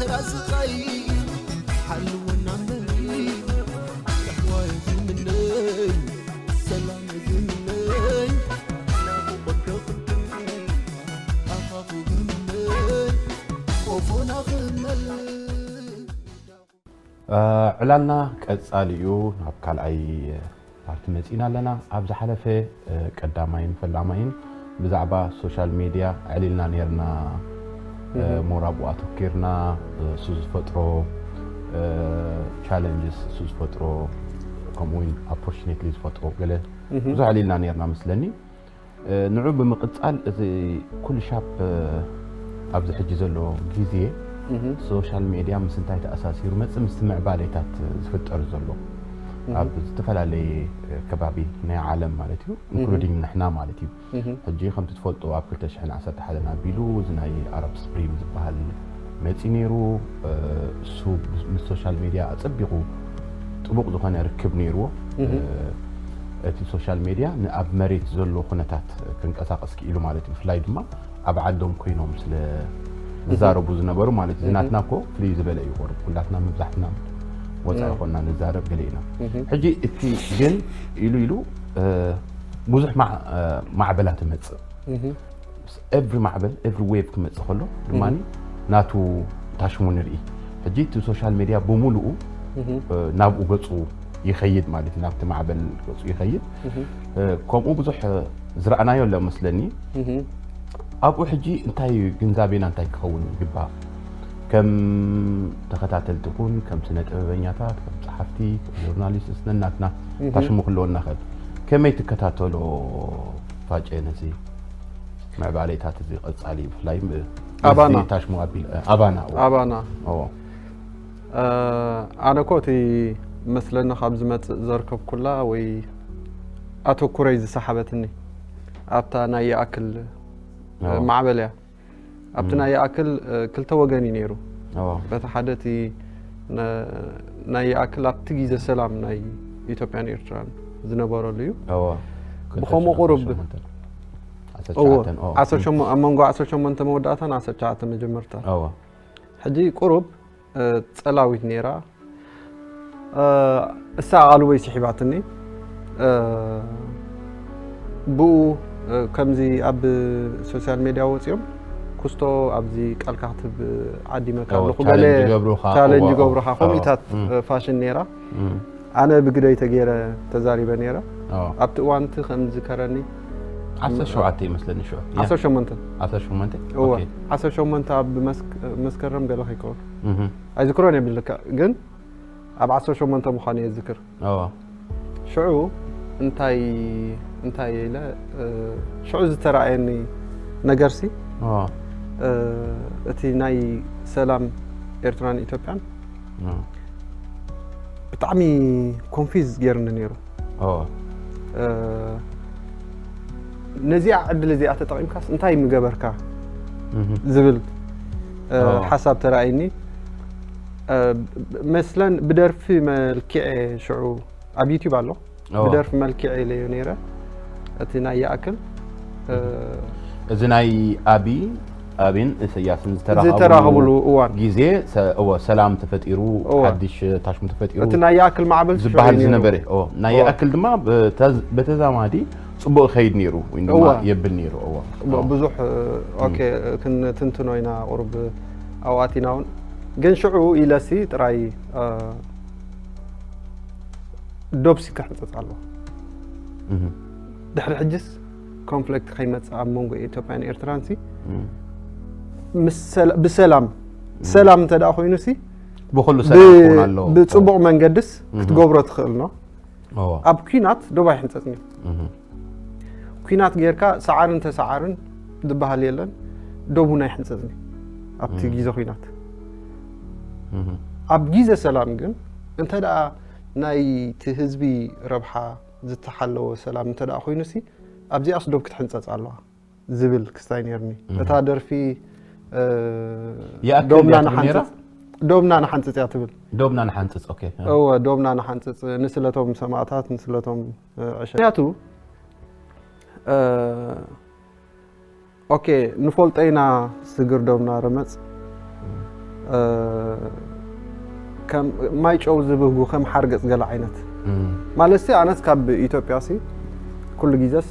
ስቓይ ሓልወና እምበሪ፣ ራህዋ ዝምነይ፣ ሰላም ዝምነይ፣ ናፍቖት ከቕድም፣ ኣኻኹ ዝምነይ፣ ቆፎና ክመል። እ፣ ዕላልና ቀጻሊ እዩ። ናብ ካልኣይ ፓርቲ መጺእና ኣለና። ኣብ ዝሓለፈ፣ እ፣ ቀዳማይን ፈላማይን ብዛዕባ ሶሻል ሜድያ ኣዕሊልና ኔርና። እ፣ እህ። ሞር ኣብኡ ኣተኪርና፣ እ፣ እሱ ዝፈጥሮ፣ እ፣ ቻለንጅስ፣ እሱ ዝፈጥሮ፣ ከምኡ እውን ኦፖርቹኒቲ ዝፈጥሮ ገለ እህ። ብዙሕ ኣዕሊልና ኔርና መስለኒ። እ፣ ንዑ ብምቕጻል፣ እዚ ኩሉ ሻፕ፣ እ፣ ኣብዚ ሕጂ ዘሎ ግዜ እህ። ሶሻል ሜድያ ምስ እንታይ ተኣሳሲሩ መጽእ፣ ምስቲ ምዕባሌታት ዝፍጠር ዘሎ እህ። ኣብ ዝተፈላለየ፣ እ፣ ከባቢ ናይ ዓለም ማለት እዩ፣ እህ። ኢንክሉዲንግ ንሕና ማለት እዩ። እህ። ሕጂ ከምቲ ትፈልጦ ኣብ ክልተ ሽሕን ዓሰርተ ሓደን ኣቢሉ እዚ ናይ ኣረብ ስፕሪንግ ዝበሃል መጺኡ ነይሩ። እ፣ እሱ ምስ ሶሻል ሜድያ ኣጸቢቑ ጥቡቕ ዝኾነ ርክብ ነይርዎ። እህ። እ፣ እቲ ሶሻል ሜድያ ንኣብ መሬት ዘሎ ኩነታት ክንቀሳቐስ ክኢሉ ማለት እዩ። ብፍላይ ድማ ኣብ ዓዶም ኮይኖም ስለ እህ። ዝዛረቡ ዝነበሩ ማለት እዩ። እህ። ናትና እኮ ፍልይ ዝበለ እዩ ቁሩብ። ኩላትና መብዛሕትና ወጻኢ እህ። ኮንና ንዛረብ ገለ ኢና። እህ። ሕጂ እቲ ግን ኢሉ ኢሉ፣ እ፣ ብዙሕ ማ-፣ እ፣ ማዕበላት ይመጽእ። እህ። ኤቭሪ ማዕበል፣ ኤቭሪ ዌቭ ክመጽእ ከሎ ድማ እህ። ናቱ ታሽሙ ንርኢ። ሕጂ እቲ ሶሻል ሜድያ ብምሉኡ፣ እህ። እ፣ ናብኡ ገጹ ይኸይድ ማለት እዩ፣ ናብቲ ማዕበል ገጹ ይኸይድ። እህ። እ፣ ከምኡ ብዙሕ ዝረኣናዮ ኣሎ መስለኒ። እህ። ኣብኡ ሕጂ እንታይ እዩ ግንዛቤና እንታይ ክኸውን ይግባእ? ከም ተኸታተልቲ ኩን፣ ከም ስነ ጥበበኛታት፣ ከም ጸሓፍቲ፣ ከም ጆርናሊስት፣ ነናትና እህ። ታሽሙ ክህልወና ይኽእል። ከመይ ትከታተሎ ፋጨ ነዚ ምዕባሌታት እዚ ቀጻሊ ብፍላይ ብ-፣ ኣባና። ምስቲ ታሽሙ ኣቢል-፣ ኣባና፣ እዎ። ኣባና። እዎ። እ፣ ኣነ እኮ እቲ መስለኒ ካብ ዝመጽእ ዘርከብኩላ ወይ ኣተኩረይ ዝሰሓበትኒ ኣብታ ናይ ይኣክል፣ እ፣ እዎ። ማዕበል እያ። ኣብቲ እም። ናይ ይኣክል፣ እ፣ ክልተ ወገን እዩ ነይሩ። እዎ። በቲ ሓደ እቲ ነ-፣ ናይ ይኣክል ኣብቲ ግዜ ሰላም ናይ ኢትዮጵያን ኤርትራን ዝነበረሉ እዩ። እዎ። ብኸምኡ ክልተ ሽሕን ቁሩብ ዓሰርተ ሸሞንተ። ዓሰርተ ትሽዓተ፣ እዎ። እዎ። ዓሰርተ ሸሞንተ፣ ኣብ መንጎ ዓሰርተ ሸሞንተ መወዳእታን ዓሰርተ ትሽዓተ መጀመርታ። እዎ። ሕጂ ቁሩብ፣ እ፣ ጸላዊት ነይራ። እ፣ እሳ ኣቓልቦይ ስሒባትኒ። እ፣ ብኡ፣ እ፣ ከምዚ ኣብ ሶሻል ሜድያ ወጺኦም፣ ኩስቶ ኣብዚ ቃልካ ክትብ ዓዲመካ እዎ፣ ኣለኹ፣ ቻለንጅ ገለ ይገብሩኻ፣ ቻለንጅ እዎ፣ ይገብሩኻ፣ እዎ። ከምኡታት፣ እም። እ፣ ፋሽን ነይራ። እም። ኣነ ብግደይ ተገይረ ተዛሪበ ነይረ። እዎ። ኣብቲ እዋን እቲ ከም ዝከረኒ ዓሰርተ ሸውዓተ ይመስለኒ ሽዑ። ያ። ዓሰርተ ሸሞንተ። ዓሰርተ ሸሞንተ? እወ። ኦኬ። ዓሰርተ ሸሞንተ ኣብ መስክ-፣ መስከረም ገለ ከይከውን። እህ። ኣይዝክሮን እየ ብልክዕ፣ ግን ኣብ ዓሰርተ ሸሞንተ ምዃኑ እየ ዝዝክር። እወ። ሽዑ እንታይ፣ እንታይ ኢለ፣ እ፣ ሽዑ ዝተራእየኒ ነገርሲ፣ እወ። እ፣ እቲ ናይ ሰላም ኤርትራን ኢትዮጵያን እወ። ብጣዕሚ ኮንፊዝ ገይሩኒ ነይሩ። ኦ። እ፣ ነዚኣ ዕድል እዚኣ ተጠቒምካስ እንታይ ምገበርካ? እህ። ዝብል፣ እ፣ ኦ። ሓሳብ ተራእይኒ። እ፣ መስለን ብደርፊ መልክዕ ሽዑ ኣብ ዩቲዩብ ኣሎ። ኦ። ብደርፊ መልክዕ ኢለዮ ነይረ። እቲ ናይ ይኣክል፣ እ፣ እዚ ናይ ኣቢ ኣቢን ኢሰያስን ዝተራኸብሉ ዝተራኸብሉ እዋን። ግዜ ሰ-፣ እወ፣ ሰላም ተፈጢሩ፣ እወ። ሓድሽ ታሽሙ ተፈጢሩ እቲ ናይ ይኣክል ማዕበል ዝበሃል ሽዑ እዩ ነይሩ። ዝነበረ። እወ፣ ናይ እወ። ይኣክል ድማ በተዝ-፣ በተዛማዲ ጽቡቕ ይኸይድ ነይሩ፣ ወይ ድማ እወ። የብል ነይሩ። እወ። ጽቡቕ፣ እወ። ብዙሕ፣ እ፣ እም። ኦኬ፣ ክንትንትኖ ኢና ቁሩብ ኣብኡ ኣቲና እውን። ግን ሽዑ ኢለሲ ጥራይ፣ እ፣ ዶብሲ ክሕንጸጽ ኣለዎ። እህ። ድሕሪ ሕጅስ ኮንፍሊክት ከይመጽእ ኣብ መንጎ ኢትዮጵያን ኤርትራን ሲ፣ እም። ምስ ሰላ-፣ ብሰላም፣ እም። ሰላም እንተ ደኣ ኮይኑ ሲ፣ ብኹሉ ብ-፣ ሰላም ክኸውን ኣለዎ። ብጽቡቕ መንገድስ እህ። ክትገብሮ ትኽእል ኖ። እዎ። ኣብ ኲናት ዶብ ኣይሕንጸጽን እዩ። እህ። ኲናት ጌርካ ሰዓርን ተሰዓርን ዝበሃል የለን፣ ዶብ እውን ኣይሕንጸጽን እዩ ኣብቲ እህ። ግዜ ኲናት። እህ። ኣብ ግዜ ሰላም ግን እንተ ደኣ ናይቲ ህዝቢ ረብሓ ዝተሓለወ ሰላም እንተ ደኣ ኮይኑ ሲ፣ ኣብዚኣስ ዶብ ክትሕንጸጽ ኣለዋ ዝብል ክስታይ ነይርኒ። እህ። እታ ደርፊ፣ እ፣ ይኣክል ዶብና ድያ ትብል ነይራ? ንሓንጽጽ፣ ዶብና ንሓንጽጽ እያ ትብል። ዶብና ንሓንጽጽ፣ ኦኬ። እወ፣ ዶብና ንሓንጽጽ፣ ንስለቶም ሰማእታት፣ ንስለቶም፣ እ፣ ዕሸ-፣ ምክንያቱ፣ እ፣ ኦኬ፣ ንፈልጦ ኢና ስግር ዶብና ረመጽ፣ ከም ማይ ጨው ዝብህጉ ከም ሓርገጽ ገለ ዓይነት ማለት ሲ ኣነስ ካብ ኢትዮጵያ ሲ ኩሉ ግዜስ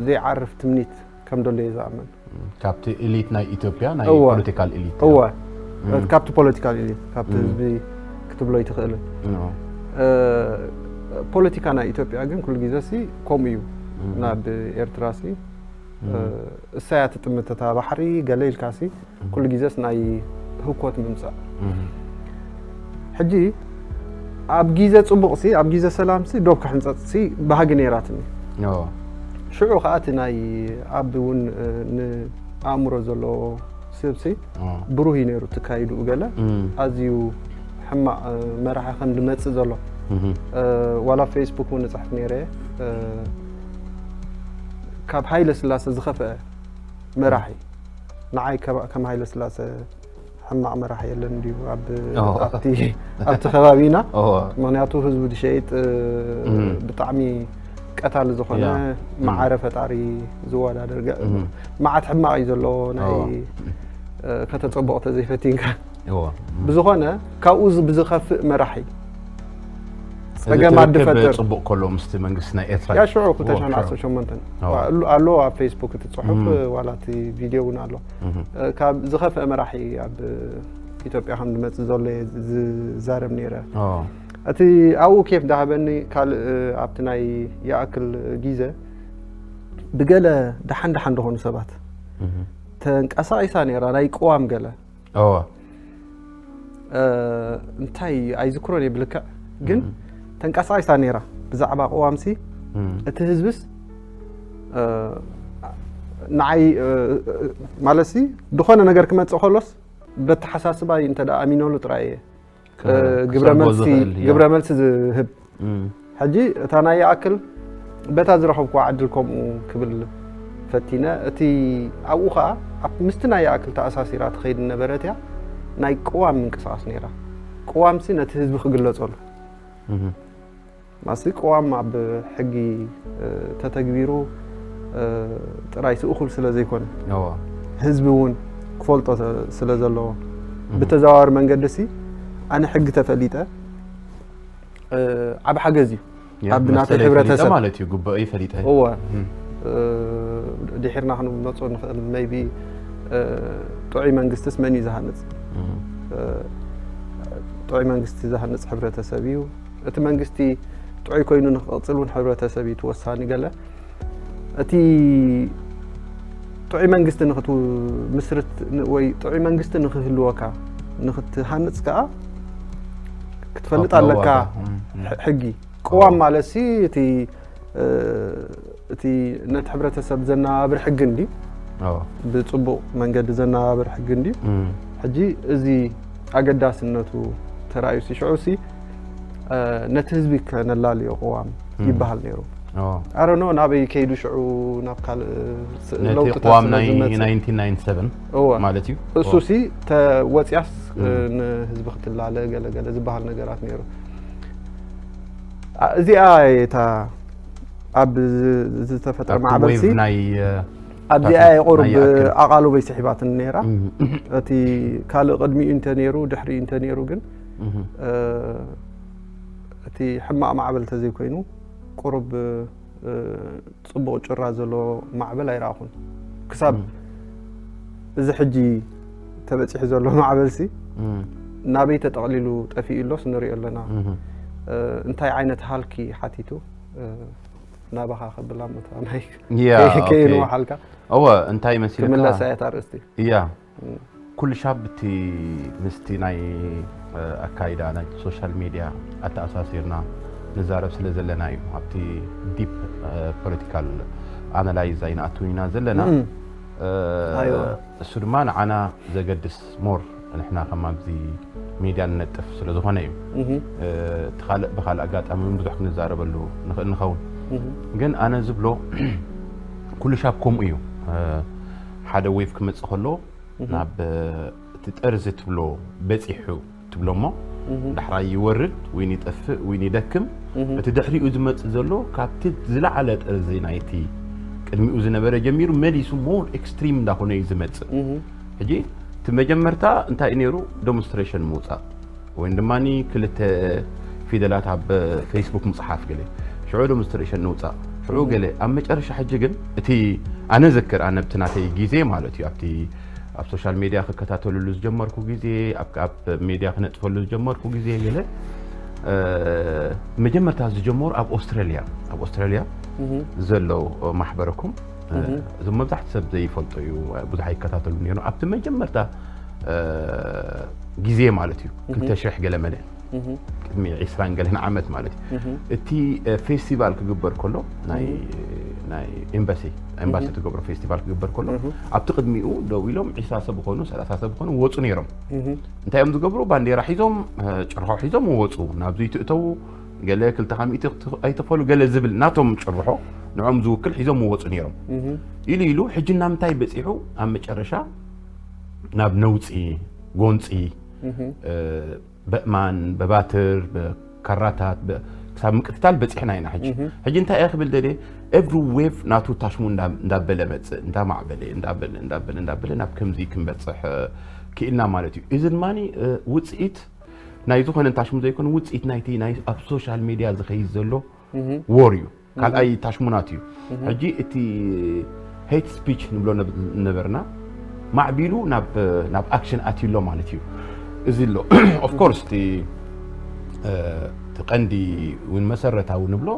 ዘይዓርፍ ትምኒት ከም ደሎ እየ ዝኣምን። ካብቲ ኤሊት ናይ ኢትዮጵያ ናይ እወ። ፖለቲካል ኤሊት እወ ካብቲ ፖለቲካል ኤሊት ካብቲ ህዝቢ ክትብሎ ኣይትኽእልን። ፖለቲካ ናይ ኢትዮጵያ ግን ኩሉ ግዜ ሲ ከምኡ እዩ። ናብ ኤርትራ ሲ እሳያ ትጥምት እታ ባሕሪ ገለ ኢልካ ሲ ኩሉ ግዜስ ናይ ህኮት ምምፃእ። ሕጂ ኣብ ግዜ ፅቡቕ ሲ ኣብ ግዜ ሰላም ሲ ዶብ ክሕንፀፅ ሲ ባህጊ ነይራትኒ። ሽዑ ከዓ እቲ ናይ ኣብ እውን ንኣእምሮ ዘለዎ ሰብ ሲ ብሩህ እዩ ነይሩ ትካይድኡ ገለ ኣዝዩ ሕማቕ መራሒ ከም ዝመፅእ ዘሎ ዋላ ፌስቡክ እውን እፅሕፍ ነይረ። ካብ ሃይለ ስላሰ ዝኸፍአ መራሒ ንዓይ ከም ሃይለ ስላሰ ሕማቕ መራሒ የለን ድዩ ኣብቲ ከባቢና? ምክንያቱ ህዝቡ ዝሸይጥ ብጣዕሚ ቀታሊ ዝኾነ መዓረ ፈጣሪ ዝወዳደር መዓት ሕማቕ እዩ ዘለዎ ናይ ከተፀብቕ ተዘይፈቲንካ ብዝኾነ ካብኡ ብዝኸፍእ መራሒ ጸገም ኣድፈጥር ጽቡቅ ከሎ ምስቲ መንግስቲ ናይ ኤርትራ ያ ሽዑ ክልተ ሽሕን ዓሰርተ ሸሞንተን ኣሎ ኣብ ፌስቡክ እቲ ጽሑፍ ዋላ እቲ ቪድዮ እውን ኣሎ። ካብ ዝኸፍአ መራሒ ኣብ ኢትዮጵያ ከም ዝመጽእ ዘሎ እየ ዝዛረብ ነይረ። እቲ ኣብኡ ኬፍ ዳሃበኒ ካልእ ኣብቲ ናይ ይኣክል ግዜ ብገለ ደሓን ደሓን ዝኾኑ ሰባት ተንቀሳቒሳ ነይራ ናይ ቅዋም ገለ እንታይ ኣይዝክሮን እየ ብልክዕ ግን ተንቀሳቒሳ ነይራ ብዛዕባ ቅዋምሲ እቲ ህዝብስ ንዓይ ማለትሲ ዝኾነ ነገር ክመፅእ ከሎስ በተሓሳስባይ እንተ ኣሚነሉ ጥራይ እየ ግብረ መልሲ ዝህብ። ሕጂ እታ ናይ ይኣክል በታ ዝረኸብኩዋ ዕድል ከምኡ ክብል ፈቲነ። እቲ ኣብኡ ኸዓ ምስቲ ናይ ይኣክል ተኣሳሲራ ትኸይድ ነበረት እያ። ናይ ቅዋም ምንቅስቓስ ነይራ። ቅዋምሲ ነቲ ህዝቢ ክግለጸሉ ማሲ ቅዋም ኣብ ሕጊ ተተግቢሩ ጥራይ ስእኹል ስለ ዘይኮነ ህዝቢ እውን ክፈልጦ ስለ ዘለዎ ብተዘዋዋሪ መንገዲ ሲ ኣነ ሕጊ ተፈሊጠ ዓብ ሓገዝ እዩ ኣብ ናተይ ሕብረተሰብ ማለት እዩ ግቡእ ፈሊጠ እወ ድሒርና ክንመፁ ንኽእል maybe ጥዑይ መንግስትስ መን እዩ ዝሃንፅ ጥዑይ መንግስቲ ዝሃንፅ ሕብረተሰብ እዩ እቲ መንግስቲ ጥዑይ ኮይኑ ንክቕፅል እውን ሕብረተሰብ እዩ ተወሳኒ ገለ እቲ ጥዑይ መንግስቲ ንክትምስርት ወይ ጥዑይ መንግስቲ ንክህልወካ ንክትሃንፅ ከዓ ክትፈልጥ ኣለካ ሕጊ ቅዋም ማለት ሲ እቲ እቲ ነቲ ሕብረተሰብ ዘነባብር ሕጊ እንዲ ብፅቡቕ መንገዲ ዘነባብር ሕጊ እንዲ ሕጂ እዚ ኣገዳስነቱ ተራእዩ ሲ ሽዑ ሲ ነቲ ህዝቢ ከነላልዮ ቅዋም ይበሃል ነይሩ። ኣረኖ ናበይ ከይዱ ሽዑ ናብ ካልእ ነቲ ቅዋም ናይ ማለት እዩ። እሱ ሲ ተወፅያስ ንህዝቢ ክትላለ ገለገለ ዝበሃል ነገራት ነይሩ። እዚኣ እታ ኣብ ዝተፈጠረ ማዕበል ሲ ኣብዚኣ የቆርብ ኣቓልቦይ ስሒባትኒ ነይራ። እቲ ካልእ ቅድሚኡ እንተ ነይሩ ድሕሪኡ እንተ ነይሩ ግን እቲ ሕማቕ ማዕበል ተዘይኮይኑ ቁሩብ ፅቡቕ ጭራ ዘሎ ማዕበል ኣይረኣኹን ክሳብ እዚ ሕጂ ተበፂሑ ዘሎ ማዕበል ሲ ናበይ ተጠቕሊሉ ጠፊኡ ኣሎስ ንሪኦ ኣለና እንታይ ዓይነት ሃልኪ ሓቲቱ ናባኻ ከብላ ምታ ናይ ከይንወሓልካ እወ እንታይ መሲልካ ክምለሳ እያ እታ ኣርእስቲ እያ ኩሉ ሻብ እቲ ምስቲ ናይ ኣካይዳ ናይ ሶሻል ሚድያ ኣተኣሳሲርና ንዛረብ ስለ ዘለና እዩ ኣብቲ ዲፕ ፖለቲካል ኣናላይዝ ኣይንኣትውን ኢና ዘለና እሱ ድማ ንዓና ዘገድስ ሞር ንሕና ከም ኣብዚ ሚድያ ንነጥፍ ስለ ዝኾነ እዩ እቲ ካልእ ብካልእ ኣጋጣሚ እውን ብዙሕ ክንዛረበሉ ንኽእል ንኸውን ግን ኣነ ዝብሎ ኩሉ ሻብ ከምኡ እዩ ሓደ ዌቭ ክመፅእ ከሎ ናብ እቲ ጠርዚ ትብሎ በፂሑ ትብሎ እሞ ዳሕራይ ይወርድ ወይ ይጠፍእ ወይ ይደክም እቲ ድሕሪኡ ዝመፅእ ዘሎ ካብቲ ዝለዓለ ጠርዚ ናይቲ ቅድሚኡ ዝነበረ ጀሚሩ መሊሱ ሞር ኤክስትሪም እንዳኾነ እዩ ዝመፅእ ሕጂ እቲ ብመጀመርታ እንታይ እዩ ነይሩ? ዶሞንስትሬሽን ምውፃእ ወይ ድማ ክልተ ፊደላት ኣብ ፌስቡክ ምፅሓፍ ገለ ሽዑ ዶሞንስትሬሽን ንውፃእ ሽዑ ገለ ኣብ መጨረሻ ሕጂ ግን እቲ ኣነ ዝክር ኣነ ብቲ ናተይ ግዜ ማለት እዩ ኣብቲ ኣብ ሶሻል ሜድያ ክከታተልሉ ዝጀመርኩ ግዜ ኣብ ኣብ ሜድያ ክነጥፈሉ ዝጀመርኩ ግዜ ገለ እ፣ መጀመርታ ዝጀመሩ ኣብ ኦስትራልያ ኣብ ኦስትራልያ ዘሎ ማሕበረኩም እ፣ እዞም መብዛሕቲ ሰብ ዘይፈልጦ እዩ ብዙሕ ኣይከታተሉ ነይሩ ኣብቲ መጀመርታ እ፣ ግዜ ማለት እዩ ክልተ ሽሕ ገለ መለ ቅድሚ ዒስራን ገለን ዓመት ማለት እዩ እቲ እ፣ ፌስቲቫል ክግበር ከሎ ናይ ናይ ኤምባሲ ኤምባሲ ትገብሮ ፌስቲቫል ክግበር ከሎ ኣብቲ ቅድሚኡ ደው ኢሎም ዒስራ ሰብ ይኾኑ ሰላሳ ሰብ ይኾኑ ወፁ ነይሮም እንታይ እዮም ዝገብሩ ባንዴራ ሒዞም እ፣ ጭርሖ ሒዞም ወፁ ናብዚ ትእተዉ ገለ ክልተ ሚእቲ ኣይትኽፈሉ ገለ ዝብል ናቶም ጭርሖ ንዖም ዝውክል ሒዞም ወፁ ነይሮም ኢሉ ኢሉ ሕጂ እናምንታይ በፂሑ ኣብ መጨረሻ ናብ ነውፂ ጎንፂ እ፣ በእማን በባትር በካራታት በ- ክሳብ ምቅትታል በፂሕና ኢና ሕጂ ሕጂ እንታይ እየ ክብል ደልየ ኤቭሪ ዌቭ ናቱ ታሽሙ እንዳ- እንዳበለ መፅእ እንዳማዕበለ እንዳበለ እንዳበለ እንዳበለ ናብ ከምዚ ክንበፅሕ እ፣ ክኢልና ማለት እዩ እዚ ድማ እ፣ ውፅኢት ናይ ዝኾነ ታሽሙ ዘይኮነ ውፅኢት ናይቲ ናይ ኣብ ሶሻል ሜድያ ዝኸይድ ዘሎ ወር እዩ ካልኣይ ታሽሙናት እዩ ሕጂ እቲ ሄት ስፒች ንብሎ ነብ- ነበርና ማዕቢሉ ናብ ናብ ኣክሽን ኣትዩ ኣሎ ማለት እዩ እዚ ኣሎ ኦፍኮርስ እቲ እ፣ እቲ ቀንዲ እውን መሰረታዊ ንብሎ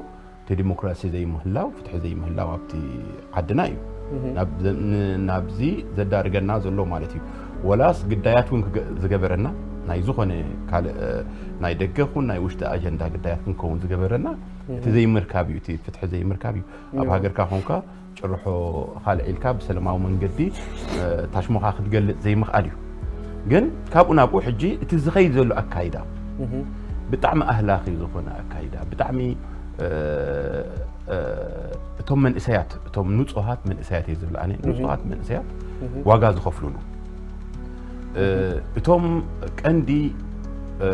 እቲ ዲሞክራሲ ዘይምህላው ፍትሒ ዘይምህላው ኣብቲ ዓድና እዩ ናብ ዘ- ን- ናብዚ ዘዳርገና ዘሎ ማለት እዩ ወላስ ግዳያት እውን ክገ- ዝገበረና ናይ ዝኾነ ካልእ እ፣ ናይ ደገ ኹን ናይ ውሽጢ ኣጀንዳ ግዳያት ክንከውን ዝገበረና እቲ ዘይምርካብ እዩ እቲ ፍትሒ ዘይምርካብ እዩ ኣብ ሃገርካ ኾንካ ጭርሖ ካልዒልካ ብሰለማዊ መንገዲ እ፣ ታሽሞኻ ክትገልጽ ዘይምኽኣል እዩ ግን ካብኡ ናብኡ ሕጂ እቲ ዝኸይድ ዘሎ ኣካይዳ ብጣዕሚ ኣህላኺ ዝኾነ ኣካይዳ ብጣዕሚ እ፣ እ፣ እቶም መንእሰያት እቶም ንጹሃት መንእሰያት እየ ዝብል ኣነ ንጹሃት መንእሰያት ዋጋ ዝኸፍሉሉ እ፣ እቶም ቀንዲ እ፣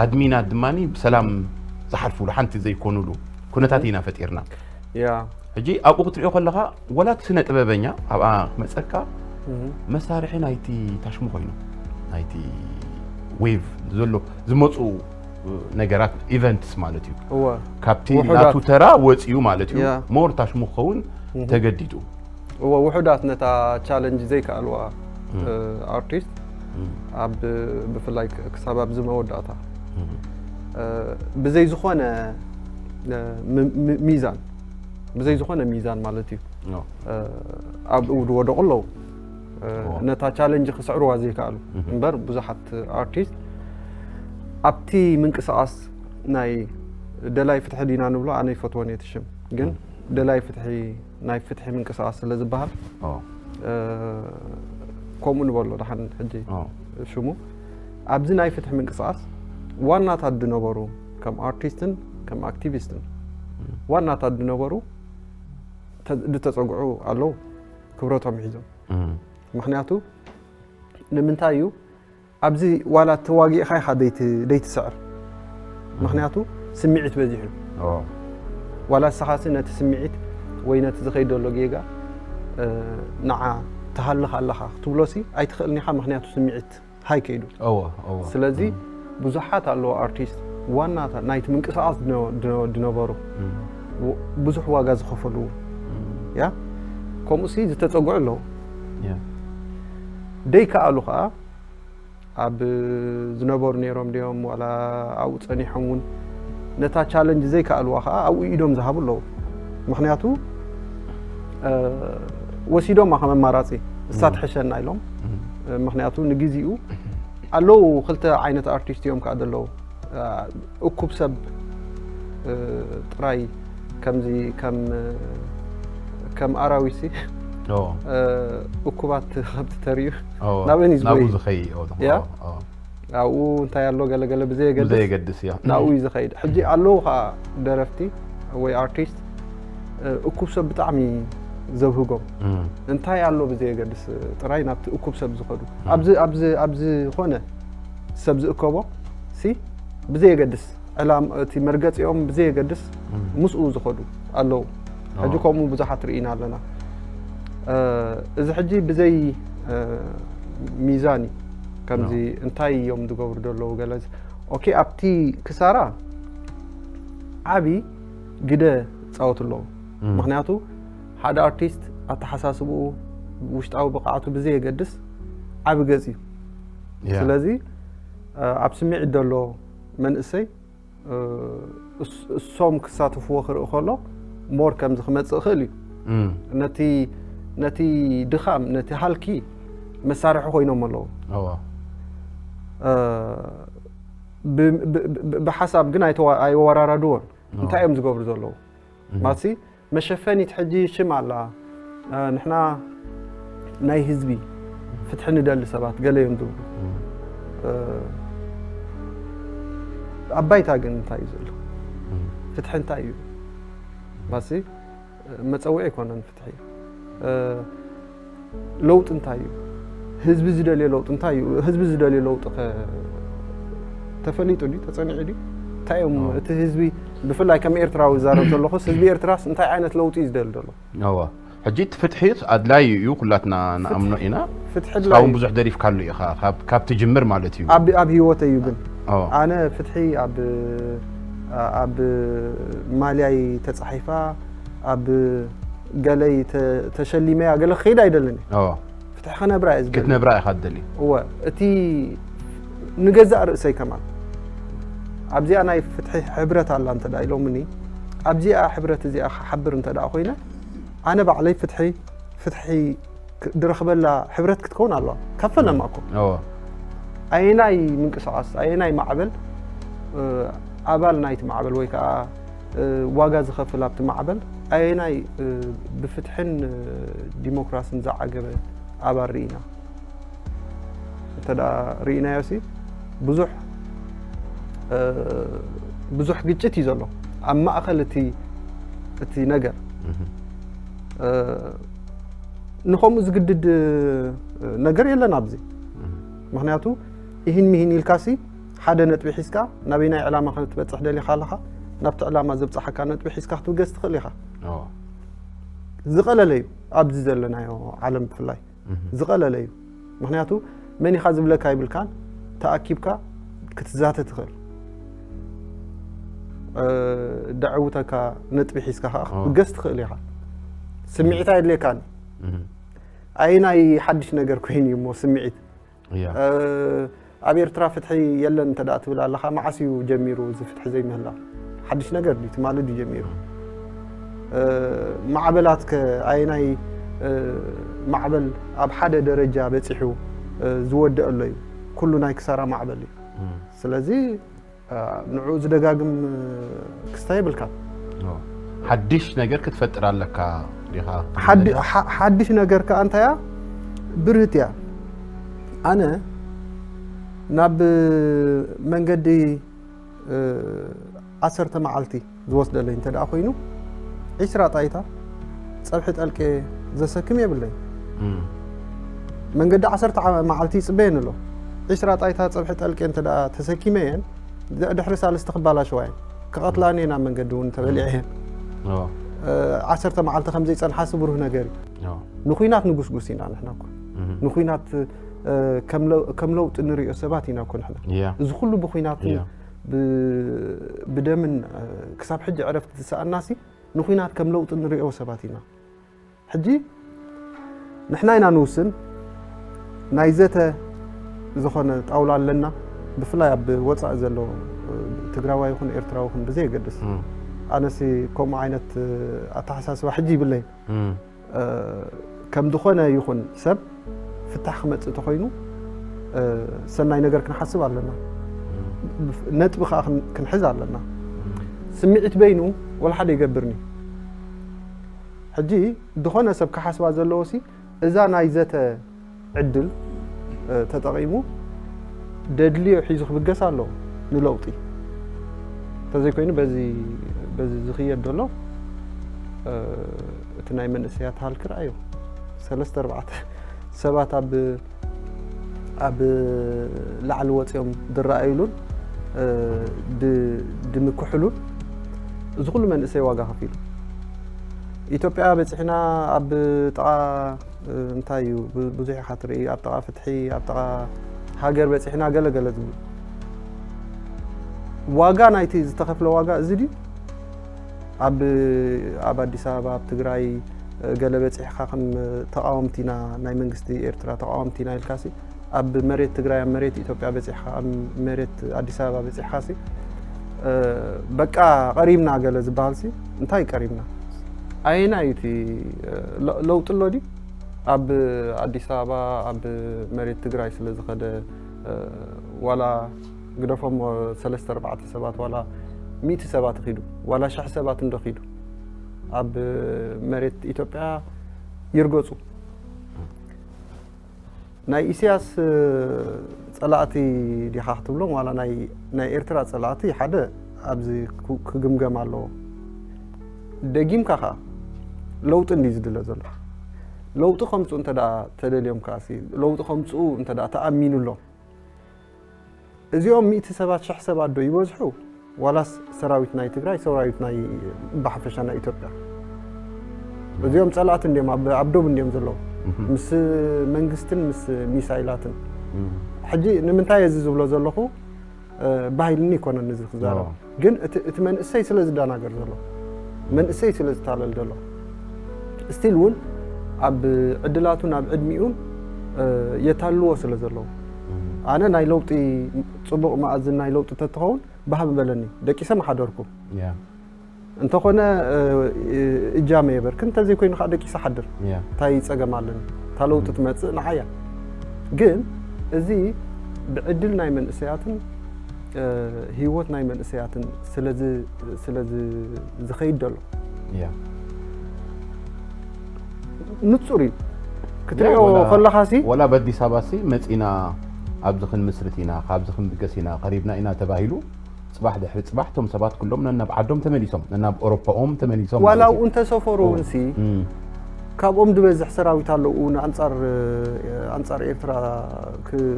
ኣድሚናት ድማ ብሰላም ዝሓልፉሉ ሓንቲ ዘይኮኑሉ ኩነታት ኢና ፈጢርና ያ ሕጂ ኣብኡ ክትሪኦ ከለኻ ወላ እቲ ስነ ጥበበኛ ኣብኣ ክመፀካ መሳርሒ ናይቲ ታሽሙ ኮይኑ ናይቲ ዌቭ ዘሎ ዝመፁ ነገራት ኢቨንትስ ማለት እዩ እወ ካብቲ ውሑዳት። ናቱ ተራ ወፂኡ ማለት እዩ ያ። ሞር ታሽሙ ክኸውን ተገዲዱ እወ ውሑዳት ነታ ቻለንጅ ዘይከኣልዋ እ፣ ኣርቲስት ኣብ ብፍላይ ክ- ክሳብ ኣብዚ መወዳእታ እ፣ ብዘይ ዝኾነ እ፣ ም- ም- ሚዛን ብዘይ ዝኾነ ሚዛን ማለት እዩ ኖ። እ፣ ኣብኡ ዝወደቑ ኣለዉ እ፣ እወ። ነታ ቻለንጅ ክስዕርዋ ዘይከኣሉ እምበር ብዙሓት ኣርቲስት ኣብቲ ምንቅስቃስ ናይ ደላይ ፍትሒ ዲና ንብሎ ኣነ ይፈትወን እየ እቲ ሽም ግን ደላይ ፍትሒ ናይ ፍትሒ ምንቅስቃስ ስለ ዝበሃል ኦ፣ እ፣ ከምኡ ንበሎ ደሓን ሕጂ ኦ፣ ሽሙ ኣብዚ ናይ ፍትሒ ምንቅስቃስ ዋናታት ዝነበሩ ከም ኣርቲስትን ከም ኣክቲቪስትን ዋናታት ዝነበሩ ተ- ዝተፀግዑ ኣለዉ ክብረቶም ሒዞም እም፣ ምክንያቱ ንምንታይ እዩ ኣብዚ ዋላ ተዋጊእካ ኢኻ ደይት- ደይትስዕር ምክንያቱ ስምዒት በዚሑ እዩ ኦ፣ ዋላ ንስኻሲ ነቲ ስምዒት ወይ ነቲ ዝኸይድ ዘሎ ጌጋ እ፣ ንዓ ትሃልኽ ኣለኻ ክትብሎሲ ኣይትኽእልን ኢኻ ምክንያቱ ስምዒት ሃይ ከይዱ እወ፣ እወ። ስለዚ ብዙሓት ኣለዎ ኣርቲስት ዋና ናይቲ ምንቅስቃስ ድነ- ድነ- ድነበሩ እም፣ ው- ብዙሕ ዋጋ ዝኸፈሉ እም፣ ያ ከምኡሲ ዝተፀግዑ ኣለዉ ያ። ደይከኣሉ ከዓ ኣብ ዝነበሩ ነይሮም ድዮም ዋላ ኣብኡ ፀኒሖም እውን ነታ ቻለንጅ ዘይከኣልዋ ከዓ ኣብኡ ኢዶም ዝሃቡ ኣለዉ ምክንያቱ እ፣ ወሲዶማ ከም ኣማራፂ እሳ ትሕሸና ኢሎም እም፣ እ፣ ምክንያቱ ንግዜኡ ኣለዉ ክልተ ዓይነት ኣርቲስት እዮም ከዓ ዘለዉ እ፣ እኩብ ሰብ እ፣ ጥራይ ከምዚ ከም ከም ኣራዊሲ ኦ፣ እ፣ እኩባት ከብቲ ተርእዩ ኦ፣ ናበን እዩ ናብኡ ዝጎይ? ዝኸይ ኦ፣ ያ? ኦ፣ ኦ። ኣብኡ እንታይ ኣሎ ገለገለ ብዘየገድስ ብዘየገድስ ያ ናብኡ እዩ ዝኸይድ ሕጂ ኣለዉ ከዓ ደረፍቲ ወይ ኣርቲስት እ፣ እኩብ ሰብ ብጣዕሚ ዘብህጎም እም፣ እንታይ ኣሎ ብዘየገድስ ጥራይ ናብቲ እኩብ ሰብ ዝኸዱ ኣብዚ ኣብዚ ኣብዚ ዝኾነ ሰብ ዝእከቦ ሲ ብዘየገድስ ዕላም እቲ መርገፂኦም ብዘየገድስ እም፣ ምስኡ ዝኸዱ ኣለዉ ሕጂ ኦ፣ ከምኡ ብዙሓት ርኢና ኣለና እ፣ እዚ ሕጂ ብዘይ እ፣ ሚዛን እዩ። ከምዚ እንታይ እዮም ዝገብሩ ዘለዉ ገለ ዚ- ኦኬ፣ ኣብቲ ክሳራ ዓቢ ግደ ጻወት ኣለዉ። ምክንያቱ ሓደ ኣርቲስት ኣተሓሳስብኡ፣ ውሽጣዊ ብቕዓቱ ብዘየገድስ ዓቢ ገጽ እዩ። ስለዚ ኣብ ስምዒት ዘሎ መንእሰይ እሶም ክሳተፍዎ ክርኢ ከሎ ሞር ከምዚ ክመጽእ ይኽእል እዩ። ነቲ ነቲ ድኻም፣ ነቲ ሃልኪ መሳርሒ ኮይኖም ኣለዉ። ብሓሳብ ግን ኣይወራረድዎን። እንታይ እዮም ዝገብሩ ዘለዉ? ማሲ መሸፈኒት ሕጂ ሽም ኣላ። ንሕና ናይ ህዝቢ ፍትሒ ንደሊ ሰባት ገለ እዮም ዝብሉ። ኣብ ባይታ ግን እንታይ እዩ ዘሎ? ፍትሒ እንታይ እዩ? ማሲ መጸውዒ ኣይኮነን ፍትሒ። ለውጢ እንታይ እዩ? ህዝቢ ዝደልዮ ለውጢ እንታይ እዩ? ህዝቢ ዝደልዮ ለውጢ ከ ተፈሊጡ ድዩ? ተጸኒዑ ድዩ? እንታይ እዮም እቲ ህዝቢ፣ ብፍላይ ከም ኤርትራዊ ዝዛረብ ዘለኹስ፣ ህዝቢ ኤርትራስ እንታይ ዓይነት ለውጢ እዩ ዝደሊ ዘሎ? እዋ ሕጂ እቲ ፍትሒ ኣድላዩ እዩ፣ ኩላትና ንኣምኖ ኢና። ፍትሒ ኣድላዩ እውን ብዙሕ ደሪፍካሉ ኢኻ፣ ካብ ትጅምር ማለት እዩ። ኣብ ኣብ ህይወተይ እዩ ግን ኣነ ፍትሒ ኣብ ኣብ ማልያይ ተጻሒፋ፣ ኣብ ገለይ ተሸሊመያ ገለ ክኸይድ ኣይደልን። ፍትሒ ክነብራ እየ ዝደሊ። ክትነብራ ኢኻ ትደሊ። እወ፣ እቲ ንገዛእ ርእሰይ ከማን ኣብዚኣ ናይ ፍትሒ ሕብረት ኣላ እንተ ደኣ ኢሎምኒ፣ ኣብዚኣ ሕብረት እዚኣ ክሓብር እንተ ደኣ ኮይነ፣ ኣነ ባዕለይ ፍትሒ ፍትሒ ድረኽበላ ሕብረት ክትከውን ኣለዋ። ካብ ፈለማ እኮ ኣየናይ ምንቅስቓስ፣ ኣየናይ ማዕበል ኣባል ናይቲ ማዕበል ወይ ከዓ ዋጋ ዝኸፍል ኣብቲ ማዕበል ኣየናይ ብፍትሕን ዲሞክራስን ዝዓገበ ኣባል ርኢና? እንተ ደኣ ርኢናዮ ሲ ብዙሕ ብዙሕ ግጭት እዩ ዘሎ ኣብ ማእኸል እቲ እቲ ነገር። ንኸምኡ ዝግድድ ነገር የለን ኣብዚ። ምክንያቱ ይህን ሚህን ኢልካሲ ሓደ ነጥቢ ሒዝካ ናበይናይ ዕላማ ክትበፅሕ ደሊኻ ኣለኻ፣ ናብቲ ዕላማ ዘብፅሓካ ነጥቢ ሒዝካ ክትብገስ ትኽእል ኢኻ። ዝቐለለ እዩ ኣብዚ ዘለናዮ ዓለም ብፍላይ ዝቐለለ እዩ። ምክንያቱ መን ኢኻ ዝብለካ ይብልካን፣ ተኣኪብካ ክትዛተ ትኽእል። ደዕውተካ ነጥቢ ሒዝካ ከዓ ክትብገስ ትኽእል ኢኻ። ስምዒት ኣየድልየካን። ኣየናይ ሓድሽ ነገር ኮይኑ እዩ እሞ ስምዒት? ኣብ ኤርትራ ፍትሒ የለን እንተ ደኣ ትብል ኣለኻ፣ መዓስ እዩ ጀሚሩ እዚ ፍትሒ ዘይምህላው? ሓድሽ ነገር ድዩ? ትማሊ ድዩ ጀሚሩ? ማዕበላት ከ ኣየናይ ማዕበል ኣብ ሓደ ደረጃ በጺሑ ዝወድእ ኣሎ እዩ? ኩሉ ናይ ክሳራ ማዕበል እዩ። ስለዚ ንዕኡ ዝደጋግም ክስታይ የብልካን። ሓድሽ ነገር ክትፈጥር ኣለካ ዲኻ? ሓድሽ ነገር ከኣ እንታያ ብርህት እያ። ኣነ ናብ መንገዲ ዓሰርተ መዓልቲ ዝወስደለይ እንተ ደኣ ኮይኑ፣ ዒስራ ጣይታ ጸብሒ ጠልቄ ዘሰክም የብለይ። መንገዲ ዓሰርተ መዓልቲ ይጽበየን ኣሎ። ዒስራ ጣይታ ጸብሒ ጠልቄ እንተ ደኣ ተሰኪመየን፣ ድሕሪ ሳልስቲ ክባላሸዋ እየን። ክቐትላኒ እየን ኣብ መንገዲ እውን ተበሊዐ እየን። ዓሰርተ መዓልቲ ከም ዘይጸንሓ ስብሩህ ነገር እዩ። ንኹናት ንጉስጉስ ኢና ንሕና እኮ። ንኹናት ከም ለውጢ ንሪኦ ሰባት ኢና እኮ ንሕና። እዚ ኩሉ ብኹናትን ብደምን ክሳብ ሕጂ ዕረፍቲ ዝሰኣናሲ ንኹናት ከም ለውጢ ንሪኦ ሰባት ኢና። ሕጂ ንሕና ኢና ንውስን። ናይ ዘተ ዝኾነ ጣውላ ኣለና። ብፍላይ ኣብ ወፃኢ ዘሎ ትግራዋይ ይኹን ኤርትራዊ ይኹን ብዘየገድስ፣ ኣነሲ ከምኡ ዓይነት ኣተሓሳስባ ሕጂ ይብለይ። ከም ዝኾነ ይኹን ሰብ ፍታሕ ክመፅእ ተኾይኑ ሰናይ ነገር ክንሓስብ ኣለና። ነጥቢ ከዓ ክንሕዝ ኣለና። ስምዒት በይኑ ወላ ሓደ ይገብርኒ። ሕጂ ዝኾነ ሰብ ክሓስባ ዘለዎ ሲ እዛ ናይ ዘተ ዕድል ተጠቒሙ ደድልዮ ሒዙ ክብገስ ኣለዎ ንለውጢ። እንተዘይኮይኑ በዚ በዚ ዝኽየድ ዘሎ እቲ ናይ መንእሰያት ሃልኪ ረኣዮ። ሰለስተ ኣርባዕተ ሰባት ኣብ ኣብ ላዕሊ ወፂኦም ዝረኣዩሉን ድምክሕሉን እዚ ኩሉ መንእሰይ ዋጋ ከፊሉ። ኢትዮጵያ በፂሕና ኣብ ጥቓ እንታይ እዩ ብዙሕ ኢኻ ትርኢ ኣብ ጥቓ ፍትሒ ኣብ ጥቓ ሃገር በፂሕና ገለገለ ዝብሉ ዋጋ ናይቲ ዝተኸፍለ ዋጋ እዚ ድዩ ኣብ ኣብ ኣዲስ ኣበባ ኣብ ትግራይ ገለ በፂሕካ ከም ተቃወምቲና ናይ መንግስቲ ኤርትራ ተቃወምቲና ኢልካሲ ኣብ መሬት ትግራይ ኣብ መሬት ኢትዮጵያ በፂሕካ ኣብ መሬት ኣዲስ ኣበባ በፂሕካሲ በቃ ቀሪብና ገለ ዝበሃልሲ እንታይ ቀሪብና ኣየና እዩ እቲ ለውጢ ኣሎ ድዩ ኣብ ኣዲስ ኣበባ ኣብ መሬት ትግራይ ስለ ዝኸደ ዋላ ግደፎም ሰለስተ ኣርባዕተ ሰባት ዋላ ሚእቲ ሰባት ይኺዱ ዋላ ሽሕ ሰባት እንዶ ኺዱ ኣብ መሬት ኢትዮጵያ ይርገፁ ናይ ኢሳያስ ፀላእቲ ዲኻ ክትብሎም ዋላ ናይ ኤርትራ ፀላእቲ ሓደ ኣብዚ ክግምገም ኣለዎ ደጊምካ ኸዓ ለውጢ እንዲ ዝድለ ዘሎ ለውጢ ከምፅኡ እንተ ተደልዮም ከዓሲ ለውጢ ከምፅኡ እንተ ተኣሚኑሎም እዚኦም ሚእቲ ሰባት ሽሕ ሰባት ዶ ይበዝሑ ዋላስ ሰራዊት ናይ ትግራይ ሰራዊት ናይ ብሓፈሻ ናይ ኢትዮጵያ እዚኦም ፀላእቲ እንዲዮም ኣብ ዶብ እንዲዮም ዘለዉ ምስ መንግስትን ምስ ሚሳይላትን ሕጂ ንምንታይ እዚ ዝብሎ ዘለኹ ባህይልኒ ይኮነን እዚ ክዛረብ ግን እቲ መንእሰይ ስለ ዝደናገር ዘሎ መንእሰይ ስለ ዝታለል ዘሎ ስቲል እውን ኣብ ዕድላቱን ኣብ ዕድሚኡን የታልዎ ስለ ዘለዉ ኣነ ናይ ለውጢ ፅቡቕ መኣዝን ናይ ለውጢ ተትኸውን ባህቢ በለኒ ደቂሰ መሓደርኩ እንተኾነ እጃመ የበርክን እንተዘይኮይኑ ከዓ ደቂሰ ሓድር እንታይ ፀገም ኣለኒ እታ ለውጢ ትመፅእ ንዓያ ግን እዚ ብዕድል ናይ መንእሰያትን ህይወት ናይ መንእሰያትን ስለ ዝኸይድ ዘሎ ንፁር እዩ ክትሪኦ ከለኻ ሲ ወላ በዲስ ኣበባ ሲ መፂና ኣብዚ ክንምስርት ኢና ካብዚ ክንብገስ ኢና ቀሪብና ኢና ተባሂሉ ፅባሕ ድሕሪ ፅባሕ እቶም ሰባት ኩሎም ነናብ ዓዶም ተመሊሶም ነናብ ኦሮፓኦም ተመሊሶም ዋላ ኣብኡ እንተሰፈሩ እውን ሲ ካብኦም ዝበዝሕ ሰራዊት ኣለዉ ንኣንፃር ኣንፃር ኤርትራ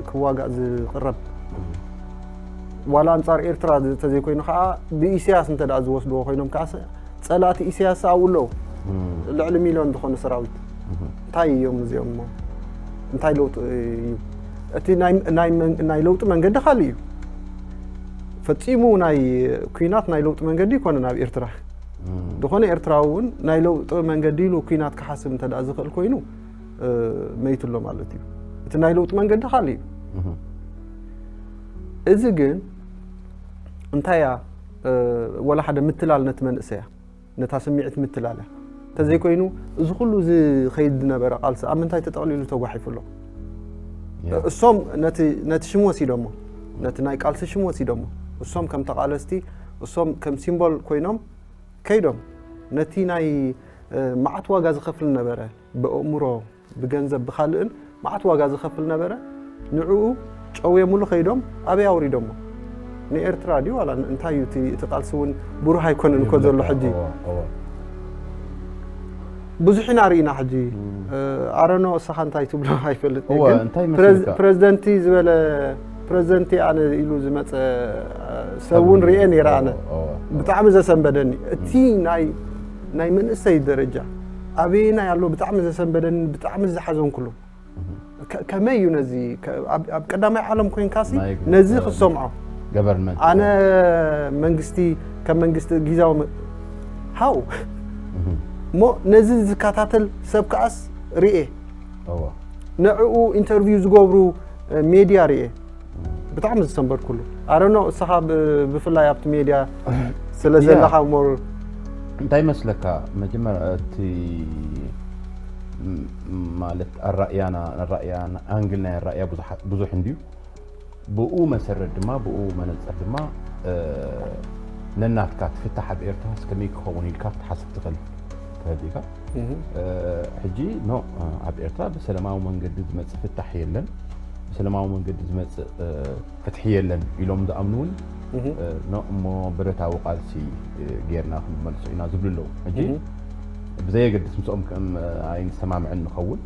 ክዋጋእ ዝቅረብ ዋላ ኣንፃር ኤርትራ እንተዘይኮይኑ ከዓ ብኢሳያስ እንተ ዝወስድዎ ኮይኖም ከዓ ፀላእቲ ኢሳያስ ኣብኡ ኣለዉ ልዕሊ ሚልዮን ዝኾኑ ሰራዊት እንታይ እዮም እዚኦም እሞ እንታይ ለውጢ እዩ እቲ ናይ ለውጢ መንገዲ ካልእ እዩ ፈፂሙ ናይ ኩናት ናይ ለውጢ መንገዲ ይኮነ ናብ ኤርትራ ዝኾነ ኤርትራዊ እውን ናይ ለውጢ መንገዲ ኢሉ ኩናት ክሓስብ እንተ ዝኽእል ኮይኑ መይቱ ኣሎ ማለት እዩ እቲ ናይ ለውጢ መንገዲ ካልእ እዩ እዚ ግን እንታይ እያ ወላ ሓደ ምትላል ነቲ መንእሰያ ነታ ስምዒት ምትላል እያ እንተዘይኮይኑ እዚ ኩሉ ዝኸይድ ዝነበረ ቃልሲ ኣብ ምንታይ ተጠቕሊሉ ተጓሒፉ ኣሎ እሶም ነቲ ሽም ወሲዶሞ ነቲ ናይ ቃልሲ ሽም ወሲዶሞ እሶም ከም ተቓለስቲ እሶም ከም ሲምቦል ኮይኖም ከይዶም ነቲ ናይ መዓት ዋጋ ዝኸፍል ነበረ ብኣእምሮ ብገንዘብ ብኻልእን መዓት ዋጋ ዝኸፍል ነበረ ንዕኡ ጨውየምሉ ከይዶም ኣበይ ኣውሪዶሞ ንኤርትራ ድዩ ዋላ እንታይ እዩ እቲ ቃልሲ እውን ብሩህ ኣይኮነን እኮ ዘሎ ሕጂ ብዙሕ ኢና ርኢና ሕጂ ኣረኖ እሳኻ እንታይ ትብሎ ኣይፈልጥ ፕሬዚደንቲ ዝበለ ፕሬዚደንቲ ኣነ ኢሉ ዝመፀ ሰብ እውን ርኤ ነይረ ኣነ ብጣዕሚ ዘሰንበደኒ እቲ ናይ ናይ መንእሰይ ደረጃ ኣበየናይ ኣሎ ብጣዕሚ ዘሰንበደኒ ብጣዕሚ ዝሓዘንኩሉ ከመይ እዩ ነዚ ኣብ ቀዳማይ ዓለም ኮይንካሲ ነዚ ክሰምዖ ኣነ መንግስቲ ከም መንግስቲ ግዛዊ ሃው እሞ ነዚ ዝከታተል ሰብ ከዓስ ርኤ ንዕኡ ኢንተርቪው ዝገብሩ ሜድያ ርኤ ብጣዕሚ ዝሰንበድኩሉ ኣረኖ እስኻ ብፍላይ ኣብቲ ሜድያ ስለ ዘለኻ ሞር እንታይ መስለካ መጀመር እቲ ማለት ኣራእያና ኣራእያ ኣንግል ናይ ኣራእያ ብዙሕ እንድዩ ብኡ መሰረት ድማ ብኡ መነፅር ድማ ነናትካ ትፍታሕ ኣብ ኤርትራ እስከመይ ክኸውን ኢልካ ክትሓስብ ትኽእል ተረዲእካ ሕጂ ኖ ኣብ ኤርትራ ብሰላማዊ መንገዲ ዝመፅእ ፍታሕ የለን ብሰላማዊ መንገዲ ዝመፅእ ፍትሒ የለን ኢሎም ዝኣምኑ እውን ኖ እሞ ብረታዊ ቃልሲ ጌርና ክንመልሶ ኢና ዝብሉ ኣለዉ ሕጂ ብዘየገድስ ምስኦም ኣይንሰማምዕን ንኸውን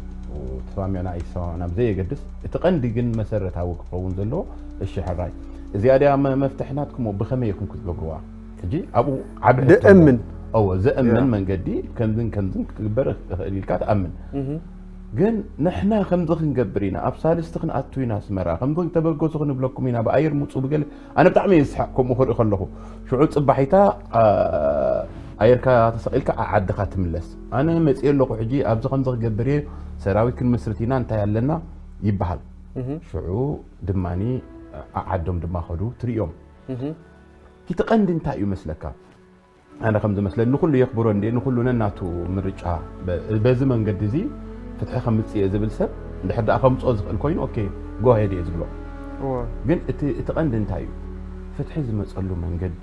ተሰማሚዕና ኣይሰማምዕና ብዘየገድስ እቲ ቀንዲ ግን መሰረታዊ ክኸውን ዘለዎ እሺ ሕራይ እዚኣ ድያ መፍትሒ ናትኩም ብኸመይ ኢኹም ክትገብርዋ ሕጂ ኣብኡ ዓቢ ዘእምን እዎ ዘእምን መንገዲ ከምዝን ከምዝን ክትግበር ይኽእል ኢልካ ትኣምን ግን ንሕና ከምዚ ክንገብር ኢና፣ ኣብ ሳልስቲ ክንኣቱ ኢና ኣስመራ፣ ከምዚ ተበገሱ ክንብለኩም ኢና፣ ብኣየር ምፁ ብገለ። ኣነ ብጣዕሚ እየ ዝስሓቕ ከምኡ ክርኢ ከለኹ። ሽዑ ፅባሒታ፣ ኣ፣ ኣየርካ ተሰቒልካ ዓ-፣ ዓድኻ ትምለስ። ኣነ መፂአ ኣለኹ፣ ሕጂ ኣብዚ ከምዚ ክገብር እየ፣ ሰራዊት ክንምስርት ኢና፣ እንታይ ኣለና ይበሃል። ሽዑ ድማኒ ዓ-፣ ዓዶም ድማ ከዱ ትርእዮም። እቲ ቀንዲ እንታይ እዩ መስለካ? ኣነ ከም ዝመስለኒ ንኹሉ የኽብሮ እንዴ፣ ንኹሉ ነናቱ ምርጫ በ-፣ በዚ መንገዲ እዚ ፍትሒ ከምጽእ እየ ዝብል ሰብ እንድሕር ደኣ ከምጽኦ ዝኽእል ኮይኑ፣ ኦኬ፣ ጎ ኣሄድ እየ ዝብሎ። እወ። ግን እቲ፣ እቲ ቀንዲ እንታይ እዩ? ፍትሒ ዝመጸሉ መንገዲ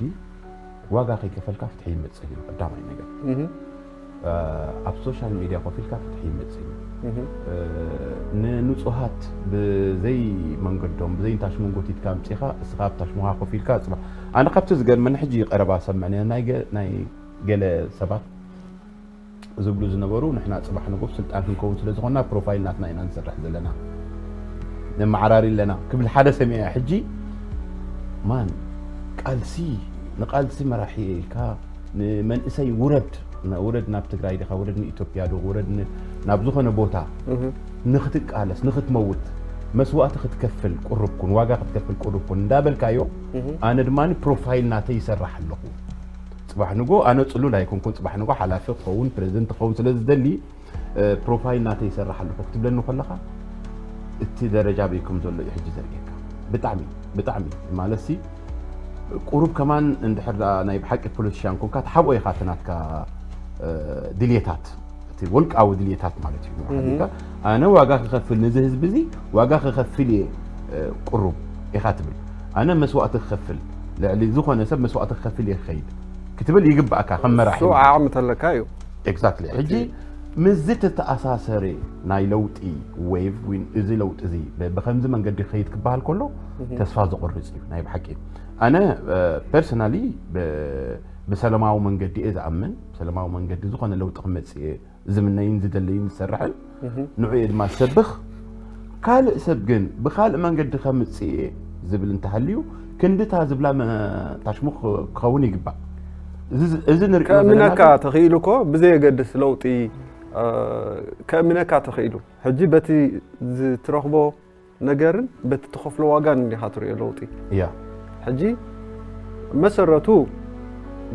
ዋጋ ከይከፈልካ ፍትሒ ይመጽእ እዩ ቀዳማይ ነገር። እህ። እ፣ ኣብ ሶሻል ሚድያ ኮፍ ኢልካ ፍትሒ ይመጽእ እዩ። እህ። እ፣ ንንጹሃት ብዘይ መንገዶም፣ ብዘይ እንታሽ መንጎቲትካ ኣምጺኻ፣ እስኻ ኣብ ታሽሙኻ ኮፍ ኢልካ ጽባሕ። ኣነ ካብቲ ዝገርመኒ ሕጂ ቀረባ ሰምዕኒ ናይ ገ-፣ ናይ ገለ ሰባት ዝብሉ ዝነበሩ፣ ንሕና ጽባሕ ንጎ ስልጣን ክንከውን ስለ ዝኾንና ፕሮፋይል ናትና ኢና ንሰርሕ ዘለና። ነመዓራሪ ኣለና ክብል ሓደ ሰሚዐ። ሕጂ ማን ቃልሲ፣ ንቃልሲ መራሒ ኢልካ ንመንእሰይ ውረድ፣ ና-፣ ውረድ ናብ ትግራይ ዲኻ፣ ውረድ ንኢትዮጵያ ዶ፣ ውረድ ን-፣ ናብ ዝኾነ ቦታ እህ። ንኽትቃለስ፣ ንኽትመውት፣ መስዋእቲ ክትከፍል ቁሩብ ኩን፣ ዋጋ ክትከፍል ቁሩብ ኩን እንዳበልካዮ፣ እህ። ኣነ ድማ ፕሮፋይል ናተይ ይሰርሕ ኣለኹ። ጽባሕ ንጎ ኣነ ጽሉል ኣይኮንኩን፣ ጽባሕ ንጎ ሓላፊ ክኸውን፣ ፕሬዚደንት ክኸውን ስለ ዝደሊ፣ እ፣ ፕሮፋይል ናተይ ይሰርሕ ኣለኹ ክትብለኒ ከለኻ፣ እቲ ደረጃ በይኩም ዘሎ እዩ ሕጂ ዘርእየካ። ብጣዕሚ፣ ብጣዕሚ፣ ማለት ሲ፣ ቁሩብ ከማን እንድሕር ደኣ ናይ ብሓቂ ፖለቲሽያን ኮንካ ትሓብኦ ኢኻ እቲ ናትካ፣ እ፣ ድልየታት፣ እቲ ውልቃዊ ድልየታት ማለት እዩ። እህ። ሓቢርካ፣ ኣነ ዋጋ ክኸፍል፣ ነዚ ህዝቢ እዚ ዋጋ ክኸፍል እየ፣ እ፣ ቁሩብ ኢኻ ትብል። ኣነ መስዋእቲ ክኸፍል፣ ልዕሊ ዝኾነ ሰብ መስዋእቲ ክኸፍል እየ ክኸይድ ክትብል ይግባእካ ከም መራሒ። እሱ ዓቕሚ ተለካ እዩ። ኤግዛክትሊ። ሕጂ ምስዚ ተተኣሳሰረ ናይ ለውጢ ዌቭ ወይ እዚ ለውጢ እዚ ብ-፣ ብኸምዚ መንገዲ ክኸይድ ክበሃል ከሎ እህ። ተስፋ ዘቑርጽ እዩ ናይ ብሓቂ። ኣነ፣ እ፣ ፐርሰናሊ ብ-፣ ብሰላማዊ መንገዲ እየ ዝኣምን። ብሰላማዊ መንገዲ ዝኾነ ለውጢ ክመጽእ እየ ዝምነይን ዝደለይን ዝሰርሕን። እህ። ንዑ እየ ድማ ዝሰብኽ። ካልእ ሰብ ግን ብኻልእ መንገዲ ከምጽእ እየ ዝብል እንተሃልዩ፣ ክንድታ ዝብላ መ-፣ ታሽሙ ክ-፣ ክኸውን ይግባእ። እዚ፣ እዚ ንርእዮ ዘለና ከእምነካ ግን ተኽኢሉ እኮ ብዘየገድስ ለውጢ፣ እ፣ ከእምነካ ተኽኢሉ። ሕጂ በቲ ዝትረኽቦ ነገርን በቲ ትኸፍሎ ዋጋን እንዲኻ ትርእዮ ለውጢ። እያ። ሕጂ መሰረቱ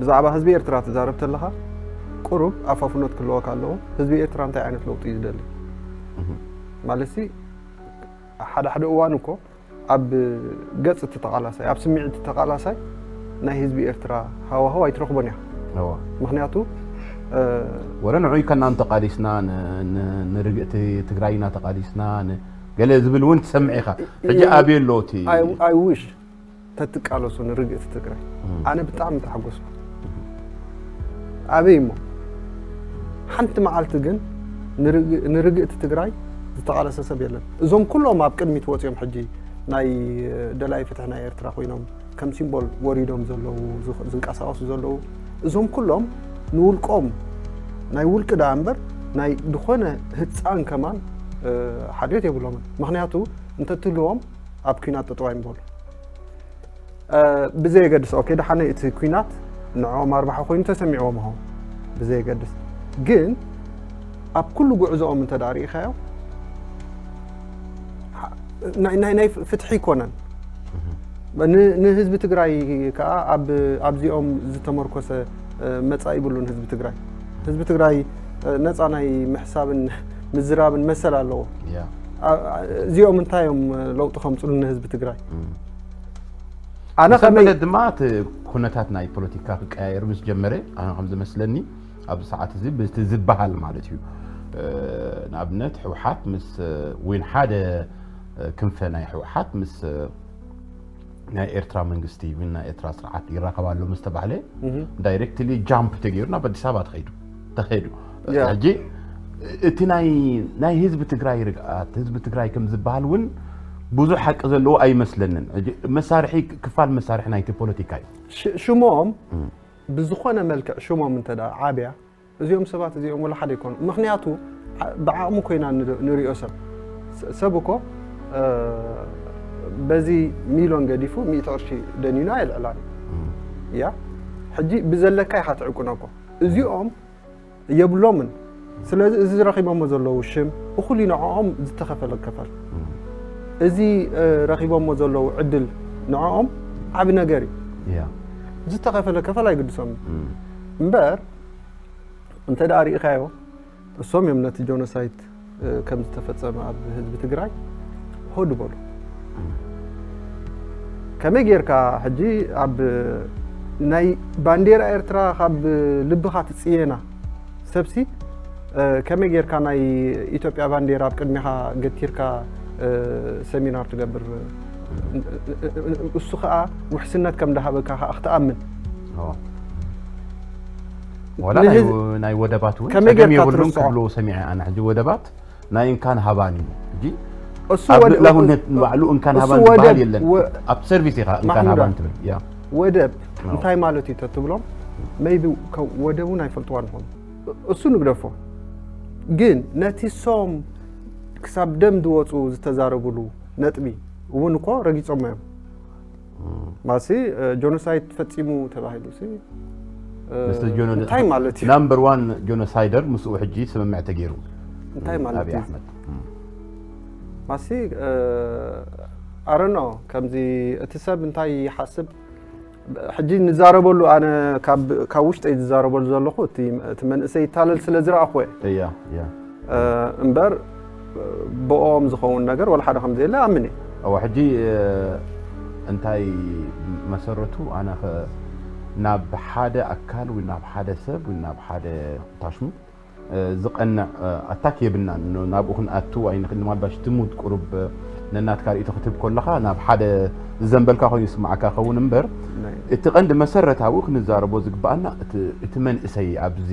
ብዛዕባ ህዝቢ ኤርትራ ትዛረብ ተለኻ፣ ቁሩብ ኣፋፍኖት ክህልወካ ኣለዎ። ህዝቢ ኤርትራ እንታይ ዓይነት ለውጢ እዩ ዝደሊ? እህ። ማለትሲ፣ ሓደ ሓደ እዋን እኮ ኣብ ገጽ እቲ ተቓላሳይ፣ ኣብ ስምዒት እቲ ተቓላሳይ ናይ ህዝቢ ኤርትራ ሃዋህው ኣይትረኽቦን ኢኻ። እዋ። ምኽንያቱ፣ እ፣ ወረ ንዑይ ከናን ተቓሊስና፣ ን-፣ ን-፣ ንርግእቲ ትግራይና ተቓሊስና፣ ን-፣ ገለ ዝብል እውን ትሰምዕ ኢኻ። ሕጂ የ-፣ ኣበይ ኣሎ እቲ? I፣ I wish ተትቃለሱ ንርግእቲ ትግራይ። እም። ኣነ ብጣዕሚ ተሓጎስኩ። ኣበይ እሞ? ሓንቲ መዓልቲ ግን ንርግ-፣ ንርግእቲ ትግራይ ዝተቓለሰ ሰብ የለን። እዞም ኩሎም ኣብ ቅድሚት ወፂኦም ሕጂ ናይ ደላይ ፍትሒ ናይ ኤርትራ ኮይኖም ከም ሲምቦል ወሪዶም ዘለዉ፣ ዝኽ-፣ ዝንቀሳቐሱ ዘለዉ፣ እዞም ኩሎም ንውልቆም፣ ናይ ውልቂ ደኣ እምበር ናይ ዝኾነ ህፃን ከማን፣ እ፣ ሓልዮት የብሎምን። ምኽንያቱ እንተትህልዎም ኣብ ኲናት ጠጠው ኣይምበሉ። እ፣ ብዘየገድስ፣ ኦኬ፣ ደሓነ እቲ ኲናት ንዕኦም ኣርባሓ ኮይኑ ተሰሚዕዎም ይኸውን። ብዘየገድስ ግን ኣብ ኩሉ ጉዕዞኦም እንተ ደኣ ርኢኻዮ፣ ሓ-፣ ናይ፣ ናይ፣ ናይ ፍትሒ ኣይኮነን። ን-፣ ንህዝቢ ትግራይ ከኣ ኣብ፣ ኣብዚኦም ዝተመርኮሰ፣ እ፣ መጻኢ ይብሉን ህዝቢ ትግራይ። ህዝቢ ትግራይ፣ እ፣ ነጻ ናይ ምሕሳብን ምዝራብን መሰል ኣለዎ። ያ። ኣ-፣ ኣ-፣ እዚኦም እንታይ እዮም ለውጢ ከምጽሉ ንህዝቢ ትግራይ? እም። ኣነ ምስ ከመይ ኣበለ ድማ እቲ ኩነታት ናይ ፖለቲካ ክቀያየር ምስ ጀመረ፣ ኣነ ከም ዝመስለኒ፣ ኣብዚ ሰዓት እዚ ብቲ ዝበሃል ማለት እዩ። እ፣ ንኣብነት ህወሓት ምስ፣ እ፣ ወይን ሓደ፣ እ፣ ክንፈ ናይ ህወሓት ምስ፣ እ፣ ናይ ኤርትራ መንግስቲ፣ ወይን ናይ ኤርትራ ስርዓት ይራኸብ ኣሎ ምስ ተባህለ፣ እህ። ዳይሬክትሊ ጃምፕ ተገይሩ ናብ ኣዲስ ኣበባ ተኸይዱ፣ ተኸይዱ። ያ። ሕጂ እቲ ናይ፣ ናይ ህዝቢ ትግራይ ርግኣት፣ ህዝቢ ትግራይ ከም ዝበሃል እውን ብዙሕ ሓቂ ዘለዎ ኣይመስለንን። ሕጂ መሳርሒ፣ ክፋል መሳርሒ ናይቲ ፖለቲካ እዩ። ሽ-፣ ሽሞም እም። ብዝኾነ መልክዕ ሽሞም እንተ ደኣ ዓብያ፣ እዚኦም ሰባት እዚኦም ወላ ሓደ ኣይኮኑ። ምኽንያቱ ዓ-፣ ብዓቕሙ ኮይና ንዶ-፣ ንሪኦ ሰብ። ስ-፣ ሰብ እኮ፣ እ፣ በዚ ሚልዮን ገዲፉ ሚእቲ ቅርሺ ደኒኑ ኣየልዕላን እዩ። እም። እያ። ሕጂ ብዘለካ ኢኻ ትዕቅኖ እኮ። እዚኦም የብሎምን። ስለዚ እዚ ረኺቦሞ ዘለዉ ሽም እኹል እዩ ንዕኦም ዝተኸፈለ ከፈል። እዚ ረኺቦሞ ዘለዉ ዕድል ንዕኦም ዓቢ ነገር እዩ። ዝተኸፈለ ከፈል ኣይግድሶም እምበር እንተ ደኣ ርኢኻዮ እሶም እዮም ነቲ ጆኖሳይድ ከም ዝተፈጸመ ኣብ ህዝቢ ትግራይ ሆድ በሉ። ከመይ ጌርካ ሕጂ ኣብ ናይ ባንዴራ ኤርትራ ካብ ልብኻ ትጽየና ሰብሲ ከመይ ጌርካ ናይ ኢትዮጵያ ባንዴራ ኣብ ቅድሚኻ ገቲርካ ሰሚናር ትገብር? እሱ ከዓ ውሕስነት ከም ዳሃበካ ከዓ ክትኣምን። ዋላ ናይ ወደባት እውን ጸገም የብሉን ክብሉ ሰሚዐ ኣነ። ሕጂ ወደባት ናይ እንካን ሃባን እዩ። ሕጂ እሱ ኣብ ልእላውነት ንባዕሉ እንካን ሃባን ዝበሃል የለን። ኣብ ሰርቪስ ኢኻ እንካን ሃባን ትብል። ያ ወደብ እንታይ ማለት እዩ ተትብሎም ሜይቢ ወደብ እውን ኣይፈልጥዋን ይኾኑ። እሱ ንግደፎ ግን ነቲ ሶም ክሳብ ደም ዝወፁ ዝተዛረቡሉ ነጥቢ እውን እኮ ረጊፆሞ እዮም። ማሲ ጆኖሳይድ ፈፂሙ ተባሂሉ እንታይ ማለት እዩ? ናምበር ዋን ጆኖሳይደር ምስኡ ሕጂ ስምምዕ ተገይሩ እንታይ ማለት እዩ? ማሲ ኣረኖ ከምዚ እቲ ሰብ እንታይ ይሓስብ ሕጂ ንዛረበሉ ኣነ ካብ ውሽጠይ ዝዛረበሉ ዘለኹ እቲ መንእሰይ ይታለል ስለ ዝረኣኹ እየ እምበር ብኦም ዝኸውን ነገር ወላ ሓደ ከም ዘየለ ኣምን እየ። እዋ ሕጂ እንታይ መሰረቱ ኣነ ናብ ሓደ ኣካል ወይ ናብ ሓደ ሰብ ወይ ናብ ሓደ ታሽሙ ዝቐንዕ ኣታክ የብልናን። ናብኡ ክንኣቱ ኣይንኽእል። ማልባሽ ትሙት ቁሩብ ነናትካ ርእቶ ክትህብ ከለኻ ናብ ሓደ ዝዘንበልካ ኮይኑ ይስማዓካ ኸውን እምበር እቲ ቀንዲ መሰረታዊ ክንዛረቦ ዝግባኣና እቲ መንእሰይ ኣብዚ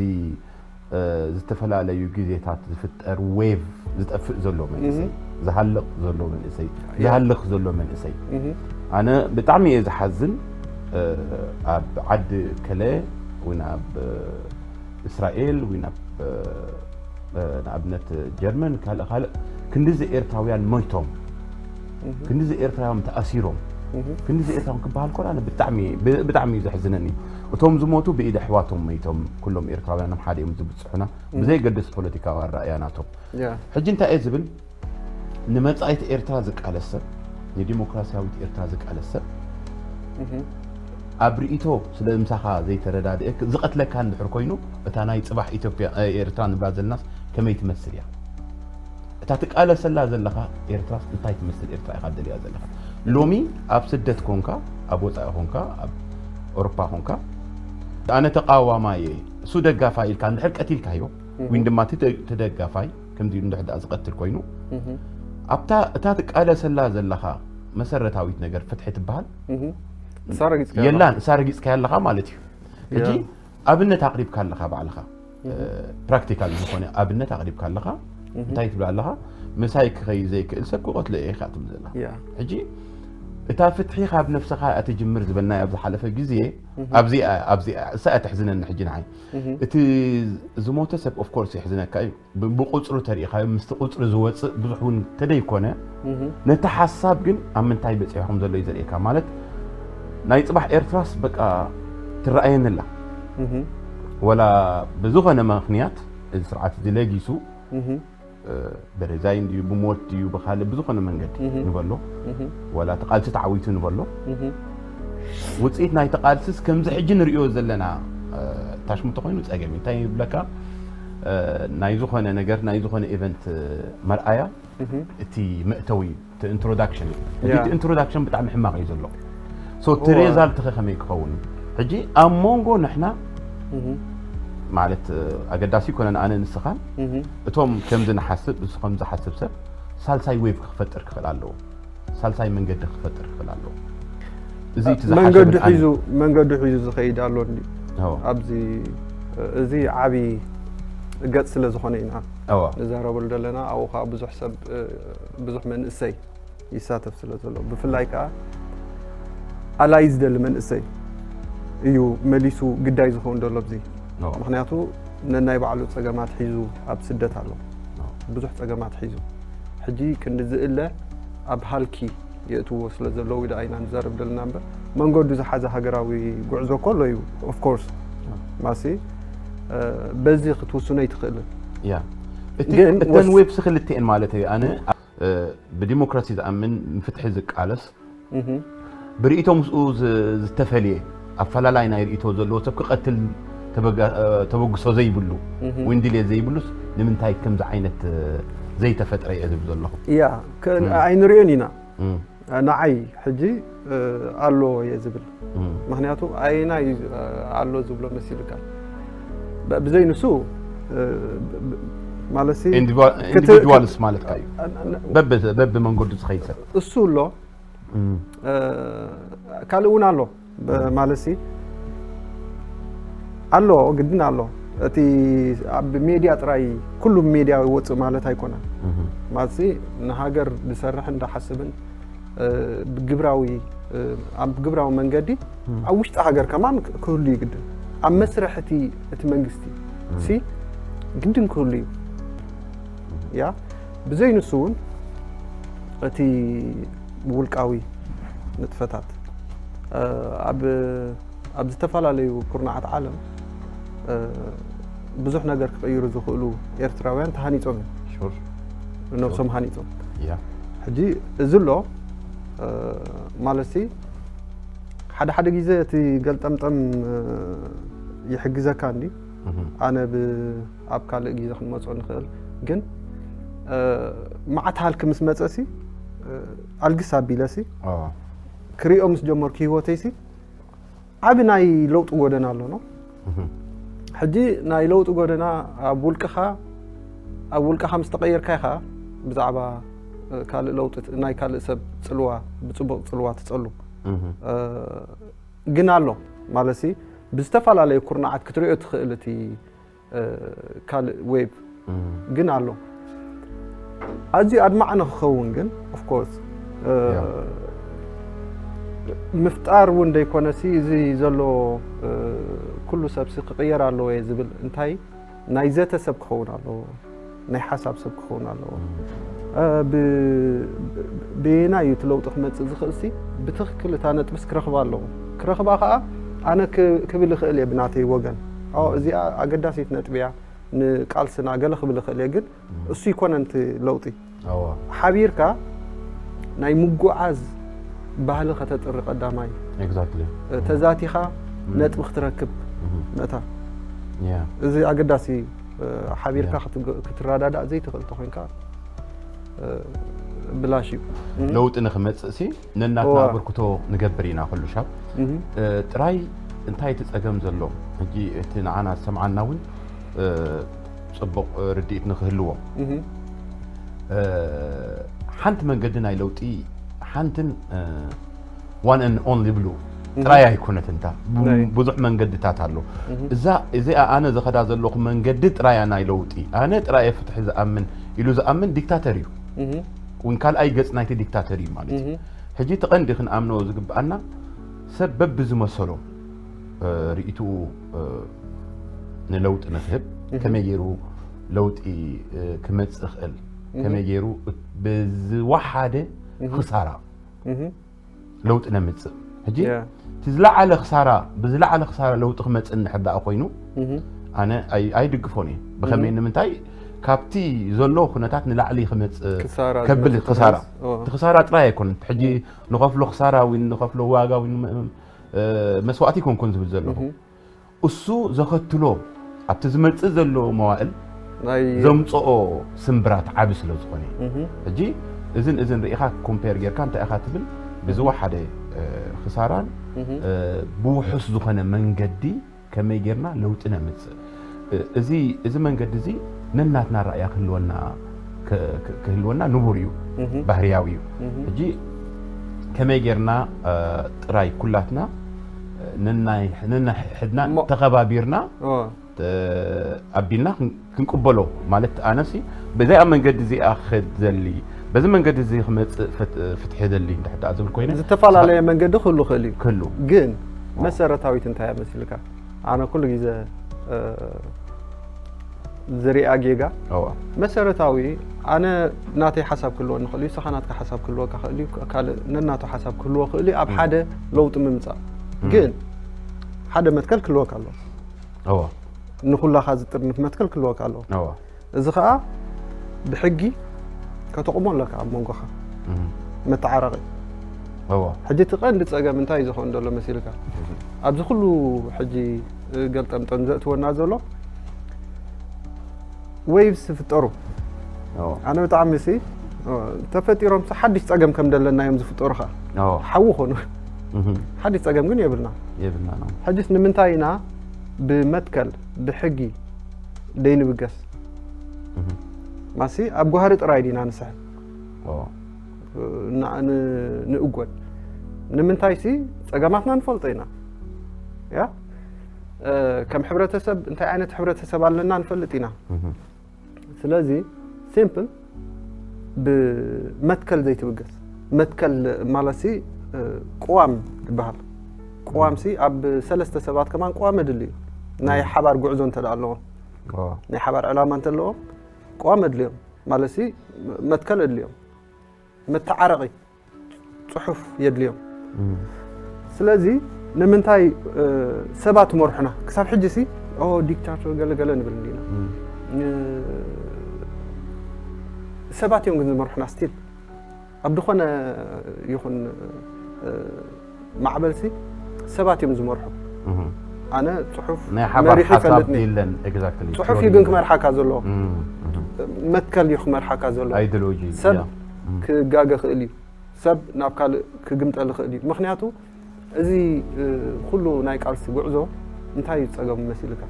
ዝተፈላለዩ ግዜታት ዝፍጠር ዌቭ ዝጠፍእ ዘሎ መንእሰይ ዝሃልቕ ዘሎ መንእሰይ ዝሃልኽ ዘሎ መንእሰይ ኣነ ብጣዕሚ እየ ዝሓዝን። ኣብ ዓዲ ከለ ወይ ናብ እስራኤል ወይ ናብ ንኣብነት ጀርመን ካልእ ካልእ ክንድዚ ኤርትራውያን ሞይቶም ክንድዚ ኤርትራውያን ተኣሲሮም ክንድዚ ኤርትራውያን ክበሃል ኮላ ብጣዕሚ ብጣዕሚ እዩ ዘሕዝነኒ። እቶም ዝሞቱ ብኢድ ኣሕዋቶም መይቶም ኩሎም ኤርትራውያን ኣብ ሓደ እዮም ዝብፅሑና ብዘይገድስ ፖለቲካዊ ኣረኣእያ ናቶም። ሕጂ እንታይ እየ ዝብል ንመጻኢት ኤርትራ ዝቃለስ ሰብ ንዲሞክራሲያዊት ኤርትራ ዝቃለስ ሰብ ኣብ ርእቶ ስለ ምሳኻ ዘይተረዳድአ ዝቐትለካ እንድሕር ኮይኑ እታ ናይ ጽባሕ ኢትዮጵያ ኤርትራ ንብላ ዘለናስ ከመይ ትመስል እያ? እታ ትቃለሰላ ዘለኻ ኤርትራስ እንታይ ትመስል ኤርትራ ኢኻ ደልያ ዘለኻ? ሎሚ ኣብ ስደት ኮንካ ኣብ ወጻኢ ኮንካ ኣብ ኦሮፓ ኮንካ ኣነ ተቃዋማየ እሱ ደጋፋይ ኢልካ እንድሕር ቀቲልካዮ ወይን ድማ ተደጋፋይ ከምዚ እንድሕር ዝቐትል ኮይኑ ኣብታ እታ ትቃለሰላ ዘለኻ መሰረታዊት ነገር ፍትሒ ትበሃል የላን እሳ ረጊፅካ ኣለኻ ማለት እዩ። ሕጂ ኣብነት ኣቕሪብካ ኣለኻ ባዕልኻ ፕራክቲካል ዝኾነ ኣብነት ኣቕሪብካ ኣለኻ እንታይ ትብል ኣለኻ? ምሳይ ክኸይ ዘይክእል ሰብ ክቐትሎ እየ ኢኻ ትብል ዘላ። ሕጂ እታ ፍትሒ ካብ ነፍስኻ እያ ትጅምር ዝበልናዮ ኣብ ዝሓለፈ ግዜ ኣብዚኣ ኣብዚኣ እሳ እያ ተሕዝነኒ ሕጂ ንዓይ እቲ ዝሞተ ሰብ ኦፍኮርስ የሕዝነካ እዩ ብቁፅሩ ተሪኢኻዮ ምስቲ ቁፅሪ ዝወፅእ ብዙሕ እውን ተደይኮነ ነቲ ሓሳብ ግን ኣብ ምንታይ በፂሑ ከም ዘሎ እዩ ዘርእየካ ማለት ናይ ፅባሕ ኤርትራስ በቃ ትረኣየኒ ኣላ ወላ ብዝኾነ ምኽንያት እዚ ስርዓት እዚ ለጊሱ ብሬዛይን ድዩ ብሞት ድዩ ብካልእ ብዝኾነ መንገዲ ንበሎ ዋላ እቲ ቃልሲ ተዓዊቱ ንበሎ ውፅኢት ናይቲ ቃልስስ ከምዚ ሕጂ ንሪኦ ዘለና ታሽሙ ተኮይኑ ፀገም እዩ እንታይ ይብለካ ናይ ዝኾነ ነገር ናይ ዝኾነ ኢቨንት መርኣያ እቲ መእተዊ እዩ እቲ ኢንትሮዳክሽን እዩ እቲ ኢንትሮዳክሽን ብጣዕሚ ሕማቕ እዩ ዘሎ እቲ ሬዛልት ከ ከመይ ክኸውን እዩ ሕጂ ኣብ መንጎ ንሕና ማለት ኣገዳሲ ይኮነን ኣነ ንስኻን እቶም ከምዚ ንሓስብ ንሱ ከም ዝሓስብ ሰብ ሳልሳይ ዌቭ ክፈጥር ክኽእል ኣለዎ ሳልሳይ መንገዲ ክፈጥር ክኽእል ኣለዎ እዚ እቲ ዝሓሸ መንገዲ ብጣዕሚ ሒዙ መንገዲ ሒዙ ዝኸይድ ኣሎ እንዲ ኣዎ። ኣብዚ እዚ ዓቢ ገጽ ስለ ዝኾነ ኢና ኣዎ። ንዛረበሉ ዘለና ኣብኡ ከዓ ብዙሕ ሰብ ብዙሕ መንእሰይ ይሳተፍ ስለ ዘሎ ብፍላይ ከዓ ኣላይ ዝደሊ መንእሰይ እዩ መሊሱ ግዳይ ዝኸውን ዘሎ ኣብዚ ኣዎ። ምክንያቱ ነናይ ባዕሉ ጸገማት ሒዙ ኣብ ስደት ኣሎ ኣዎ። ብዙሕ ጸገማት ሒዙ ሕጂ ክንዲ ዝእለ ኣብ ሃልኪ የእትዎ ስለ ዘለዉ ኢዳ ኢና ንዛረብ ዘለና እምበር መንገዱ ዝሓዘ ሃገራዊ ጉዕዞ እኮ ኣሎ እዩ ኦፍኮርስ ማሲ በዚ ክትውስኖ ኣይትኽእልን ያ እቲ ግን እተን ወስ- ዌቭስ ክልቲኤን ማለት እዩ። ኣነ እ፣ ብዲሞክራሲ ዝኣምን፣ ንፍትሒ ዝቃለስ፣ ብርእይቶ ምስኡ ዝ- ዝተፈልየ ኣፈላላይ ናይ ርእይቶ ዘለዎ ሰብ ክቐትል ተበጋ- እ፣ ተበግሶ ዘይብሉ ወይ ድልየት ዘይብሉስ ንምንታይ ከምዚ ዓይነት እ፣ ዘይተፈጥረ እየ ዝብል ዘለኹ። ያ ከ- ኣይንሪኦን ኢና። እም፣ ንዓይ ሕጂ እ፣ ኣሎ እየ ዝብል። እም። ምክንያቱ ኣየናይ እዩ እ፣ ኣሎ ዝብሎ መሲልካ ብ- ብዘይ ንሱ እ፣ ብ- ብ- ማለት ሲ ኢንዲቪ- ክት- ኢንዲቪድዋልስ ማለትካ እዩ። እ፣ እ፣ በብ- በብመንገዱ ዝኸይድ ሰብ። እሱ ኣሎ እም፣ እ፣ ካልእ እውን ኣሎ ብ- ማለት ሲ ኣሎ ግድን ኣሎ። እቲ ኣብ ሜድያ ጥራይ ኩሉ ሜድያ ይወፅእ ማለት ኣይኮነን። እም፣ ማለት ሲ ንሃገር ዝሰርሕን ዝሓስብን እ፣ ብግብራዊ እ፣ ኣብ ግብራዊ መንገዲ ኣብ ውሽጢ ሃገር ከማን ክህሉ ይግድን። ኣብ መስርሕ እቲ እቲ መንግስቲ ሲ ግድን ክህሉ እዩ። ያ ብዘይ ንሱ እውን እቲ ውልቃዊ ንጥፈታት እ፣ ኣብ ኣብ ዝተፈላለዩ ኩርናዓት ዓለም እ፣ ብዙሕ ነገር ክቕይሩ ዝኽእሉ ኤርትራውያን ተሃኒጾም እዮም። ሹር። ነብሶም ሃኒጾም ያ ሕጂ እዚ ኣሎ እ፣ ማለት ሲ ሓደ ሓደ ግዜ እቲ ገልጠምጠም እ፣ ይሕግዘካ እንዲ እም፣ ኣነ ብ- ኣብ ካልእ ግዜ ክንመጾ ንኽእል ግን እ፣ መዓት ሃልክ ምስ መጸ ሲ እ፣ ኣልግስ ኣቢለ ሲ ኦ፣ ክሪኦ ምስ ጀመርኩ ህይወተይ ሲ ዓቢ ናይ ለውጢ ጎደና ኣሎ ነው። እም፣ ሕጂ ናይ ለውጢ ጎደና ኣብ ውልቅኻ ኣብ ውልቅኻ ምስ ተቐየርካ ኢኻ ብዛዕባ እ፣ ካልእ ለውጢ ናይ ካልእ ሰብ ጽልዋ ብጽቡቕ ጽልዋ ትጸሉ እም፣ እ፣ ግን ኣሎ ማለት ሲ ብዝተፈላለዩ ኩርናዓት ክትሪኦ ትኽእል እቲ እ፣ ካልእ ዌብ እም፣ ግን ኣሎ ኣዝዩ ኣድማዕ ንክኸውን ግን ኦፍኮርስ ያ። ምፍጣር እውን ደይኮነሲ እዚ ዘሎ እ፣ ኩሉ ሰብሲ ክቕየር ኣለዎ እየ ዝብል እንታይ ናይ ዘተ ሰብ ክኸውን ኣለዎ ናይ ሓሳብ ሰብ ክኸውን ኣለዎ እ፣ ብ- ብየና እዩ እቲ ለውጢ ክመፅእ ዝኽእል ሲ ብትኽክል እታ ነጥብስ ክረኽባ ኣለዎ ክረኽባ ከዓ ኣነ ክ- ክብል ይኽእል እየ ብናተይ ወገን ኦ እዚኣ ኣገዳሲት ነጥቢ እያ ንቃልስና ገለ ክብል ይኽእል እየ ግን እሱ ይኮነን እቲ ለውጢ እዋ ሓቢርካ ናይ ምጉዓዝ ባህሊ ከተጥሪ ቀዳማይ ኤግዛክትሊ ተዛቲኻ ነጥቢ ክትረክብ ምእታ ያ እዚ ኣገዳሲ ሓቢርካ ያ። ክትግ- ክትረዳዳእ ዘይትኽእል ተኮይንካ ብላሽ እዩ ለውጢ ንክመፅእ ሲ ነናትና እዋ። ኣበርክቶ ንገብር ኢና ኩሉ ሻብ እህ። እ፣ ጥራይ እንታይ እቲ ፀገም ዘሎ ሕጂ እቲ ንዓና ዝሰምዓና እውን እ፣ ፅቡቕ እ፣ ርድኢት ንክህልዎም እህ። እ፣ ሓንቲ መንገዲ ናይ ለውጢ ሓንትን ዋን ን ኦንሊ ይብሉ ጥራይ ኣይኮነት እንታ ቡ- ናይ። ብዙሕ መንገድታት ኣሎ እዛ እዚኣ ኣነ ዝኸዳ ዘለኹ መንገዲ ጥራያ ናይ ለውጢ ኣነ ጥራየ ፍትሒ ዝኣምን ኢሉ ዝኣምን ዲክታተር እዩ እህ። እውን ካልኣይ ገፅ ናይቲ ዲክታተር እዩ ማለት እዩ እህ። ሕጂ እቲ ቀንዲ ክንኣምኖ ዝግብኣና ሰብ በብዝመሰሎ እ፣ ርእይትኡ እ፣ ንለውጢ ንክህብ ከመይ ገይሩ ለውጢ እ፣ ክመፅእ ይኽእል ከመይ ገይሩ ብዝወሓደ ክሳራ እህ። ለውጢ ነምፅእ ሕጂ ያ። እቲ ዝለዓለ ክሳራ ብዝለዓለ ክሳራ ለውጢ ክመፅእ እንድሕር ደኣ ኮይኑ እህ። ኣነ ኣይ- ኣይድግፎን እየ ብኸመይ ንምንታይ ካብቲ ዘሎ ኩነታት ንላዕሊ ክመፅእ ክሳራ ከብል ዝመፅእ ክሳራ ኩነታት፣ ኦ። እቲ ክሳራ ጥራይ ኣይኮነን ሕጂ ንኸፍሎ ክሳራ ወይ ንኸፍሎ ዋጋ ወይ ም- እ፣ መስዋእቲ ይኮንኩን ዝብል ዘለኹ እሱ ዘኸትሎ ኣብቲ ዝመፅእ ዘሎ መዋእል ናይ ዘምፅኦ ስምብራት ዓቢ ስለ ዝኾነ እህ። ሕጂ እዝን እዝን ርኢኻ ኮምፔር ጌርካ እንታይ ኢኻ ትብል ብዝወሓደ እ፣ ክሳራን እህ። እ፣ ብውሑስ ዝኾነ መንገዲ ከመይ ጌርና ለውጢ ነምፅእ እ፣ እዚ እዚ መንገዲ እዚ ነናትና ራእያ ክህልወና ክ- ክ- ክህልወና ንቡር እዩ እህ። ባህርያዊ እዩ እህ። ሕጂ ከመይ ጌርና እ፣ ጥራይ ኩላትና እ፣ ነናይ- ነናይ ሕድና እሞ- ተኸባቢርና ኦ። እ፣ ኣቢልና ክን- ክንቅበሎ ማለት ኣነሲ በዚኣ መንገዲ እዚኣ ክኸድ ዘሊ በዚ መንገዲ እዚ ክመፅእ ፍት- ፍትሒ ዘሊ እንድሕር ደኣ ዝብል ኮይነ ዝተፈላለየ መንገዲ ክህሉ ይኽእል እዩ ክህሉ ግን መሰረታዊት እንታይ እያ መሲልካ ኣነ ኩሉ ግዜ እ፣ ዝሪኣ ጌጋ እዋ መሰረታዊ ኣነ ናተይ ሓሳብ ክህልወኒ ክእል እዩ ንስኻ ናትካ ሓሳብ ክህልወካ ክእል እዩ ካልእ ነናቱ ሓሳብ ክህልዎ ክእል እዩ ኣብ ሓደ ለውጢ ምምፃእ ግን ሓደ መትከል ክህልወካ ኣሎ እዋ ንኩላኻ ዝጥርንፍ መትከል ክህልወካ ኣሎ እዋ እዚ ከዓ ብሕጊ ከተቑሞ ኣለካ ኣብ መንጎኻ መተዓረቒ። ሕጂ እቲ ቀንዲ ፀገም እንታይ እዩ ዝኸውን ዘሎ መሲልካ? ኣብዚ ኩሉ ሕጂ ገልጠምጠም ዘእትወና ዘሎ ዌቭስ ዝፍጠሩ ኣነ ብጣዕሚ ሲ ተፈጢሮም ሓድሽ ፀገም ከም ደለና እዮም ዝፍጠሩ ከዓ ሓዊ ኮኑ። ሓድሽ ፀገም ግን የብልና። የብልና ነው። ሕጅስ ንምንታይ ኢና ብመትከል ብሕጊ ደይንብገስ? ማሲ ኣብ ጓህሪ ጥራይ ዲና ንስሕብ ንእጎድ? ንምንታይ ሲ ፀገማትና ንፈልጦ ኢና። ያ ከም ሕብረተሰብ እንታይ ዓይነት ሕብረተሰብ ኣለና ንፈልጥ ኢና። ስለዚ ሲምፕል ብመትከል ዘይትብገስ። መትከል ማለት ሲ ቅዋም ይበሃል። ቅዋም ሲ ኣብ ሰለስተ ሰባት ከማን ቅዋም ኣድሊ እዩ። ናይ ሓባር ጉዕዞ እንተ ኣለዎም ናይ ሓባር ዕላማ እንተ ኣለዎም ቅዋም ኣድልዮም ማለት ሲ መትከል ኣድልዮም። መተዓረቒ ፅሑፍ የድልዮም። ስለዚ ንምንታይ ሰባት መርሑና ክሳብ ሕጂ ሲ ዲክታተር ገለገለ ንብል እንዲና። ሰባት እዮም ግን ዝመርሑና ስቲል ኣብ ዝኾነ ይኹን ማዕበል ሲ ሰባት እዮም ዝመርሑ። ኣነ ፅሑፍ ናይ ሓባር ሓሳብ የለን። ፅሑፍ እዩ ግን ክመርሓካ ዘለዎ። መትከል እዩ ክመርሓካ ዘለዎ። ኣይዲሎጂ ሰብ ክጋገ ክእል እዩ። ሰብ ናብ ካልእ ክግምጠል ይኽእል እዩ። ምክንያቱ እዚ ኩሉ ናይ ቃልሲ ጉዕዞ እንታይ እዩ ዝፀገሙ መሲልካ?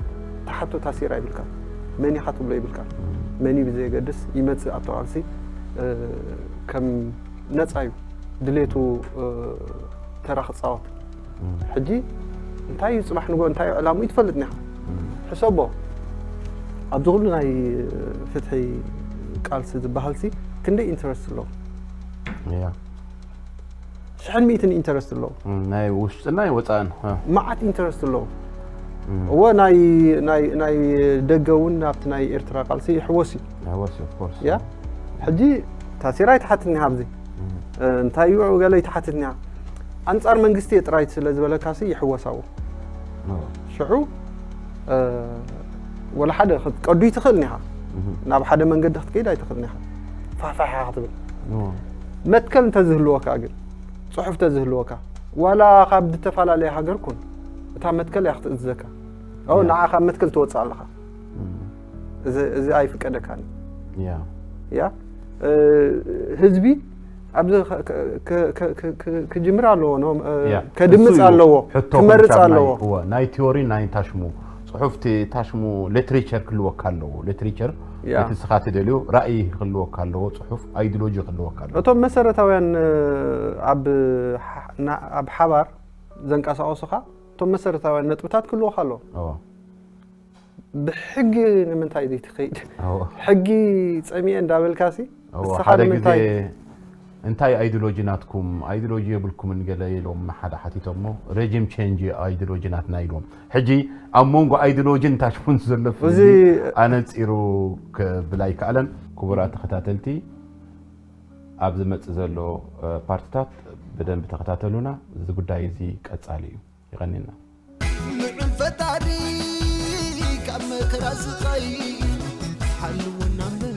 ተሓቶ ታሲራ ይብልካ። መን ኢኻ ትብሎ ይብልካ። መን እዩ ብዘየገድስ ይመፅእ ኣብቲ ቃልሲ ከም ነፃ እዩ ድሌቱ ተራ ክፃወት። ሕጂ እንታይ እዩ ፅባሕ ንጎ እንታይ እዩ ዕላሙ ይትፈልጥ ኒኻ። ሕሰቦ ኣብዚ ኩሉ ናይ ፍትሒ ቃልሲ ዝበሃል ሲ ክንደይ ኢንተረስት ኣለዎ? ሽሕን ሚእትን ኢንተረስት ኣለዎ። ናይ ውሽጥና ናይ ወፃእን መዓት ኢንተረስት ኣለዎ። እወ ናይ ደገ እውን ኣብቲ ናይ ኤርትራ ቃልሲ ይሕወስ እዩ። ያ ሕጂ ታሲራ ኣይትሓትኒ ኣብዚ እንታይ እዩ ገለ ኣይትሓትኒ። ኣንፃር መንግስቲ እየ ጥራይ ስለ ዝበለካ ሲ ይሕወሳዎ። ሽዑ ወላ ሓደ ክትቀዱ ይትኽእል ኒኻ። ናብ ሓደ መንገዲ ክትከይድ ኣይትኽእል ኒኻ። ፋሕፋሕ ክትብል መትከል እንተዝህልወካ ግን ፅሑፍ ተዝህልወካ ዋላ ካብ ዝተፈላለየ ሃገር ኩን እታ መትከል እያ ክትእዝዘካ። ንዓ ካብ መትከል ትወፅእ ኣለኻ። እዚ ኣይፍቀደካን። ያ ህዝቢ ኣብዚ ክጅምር ኣለዎ፣ ከድምፅ ኣለዎ፣ ክመርፅ ኣለዎ። ናይ ቲዮሪ ናይ ታሽሙ ፅሑፍቲ ታሽሙ ሊትሬቸር ክህልወካ ኣለዎ። ሊትሬቸር እቲ ንስኻ ትደልዮ ራእይ ክህልወካ ኣለዎ። ፅሑፍ ኣይዲሎጂ ክህልወካ ኣለዎ። እቶም መሰረታውያን ኣብ ሓባር ዘንቀሳቐሱኻ እቶም መሰረታውያን ነጥብታት ክህልወካ ኣለዎ። ብሕጊ ንምንታይ ዘይትኸይድ? ሕጊ ፀሚኤ እንዳበልካሲ ንስኻ ሓደ ግዜ እንታይ ኣይዲሎጂ ናትኩም? ኣይዲሎጂ የብልኩምን ገለ ኢሎም ሓደ ሓቲቶሞ ረጂም ቼንጅ ኣይዲሎጂ ናትና ኢልዎም። ሕጂ ኣብ መንጎ ኣይዲሎጂን ታሽሙን ዘሎ ፍልልይ ኣነፂሩ ክብል ኣይከኣለን። ክቡራት ተኸታተልቲ ኣብ ዝመፅእ ዘሎ ፓርትታት ብደንብ ተኸታተሉና። እዚ ጉዳይ እዚ ቀፃሊ እዩ። ይቐንየና። ልዑል ፈጣሪ ካብ መከራ ስቓይ ሓልወና እምበር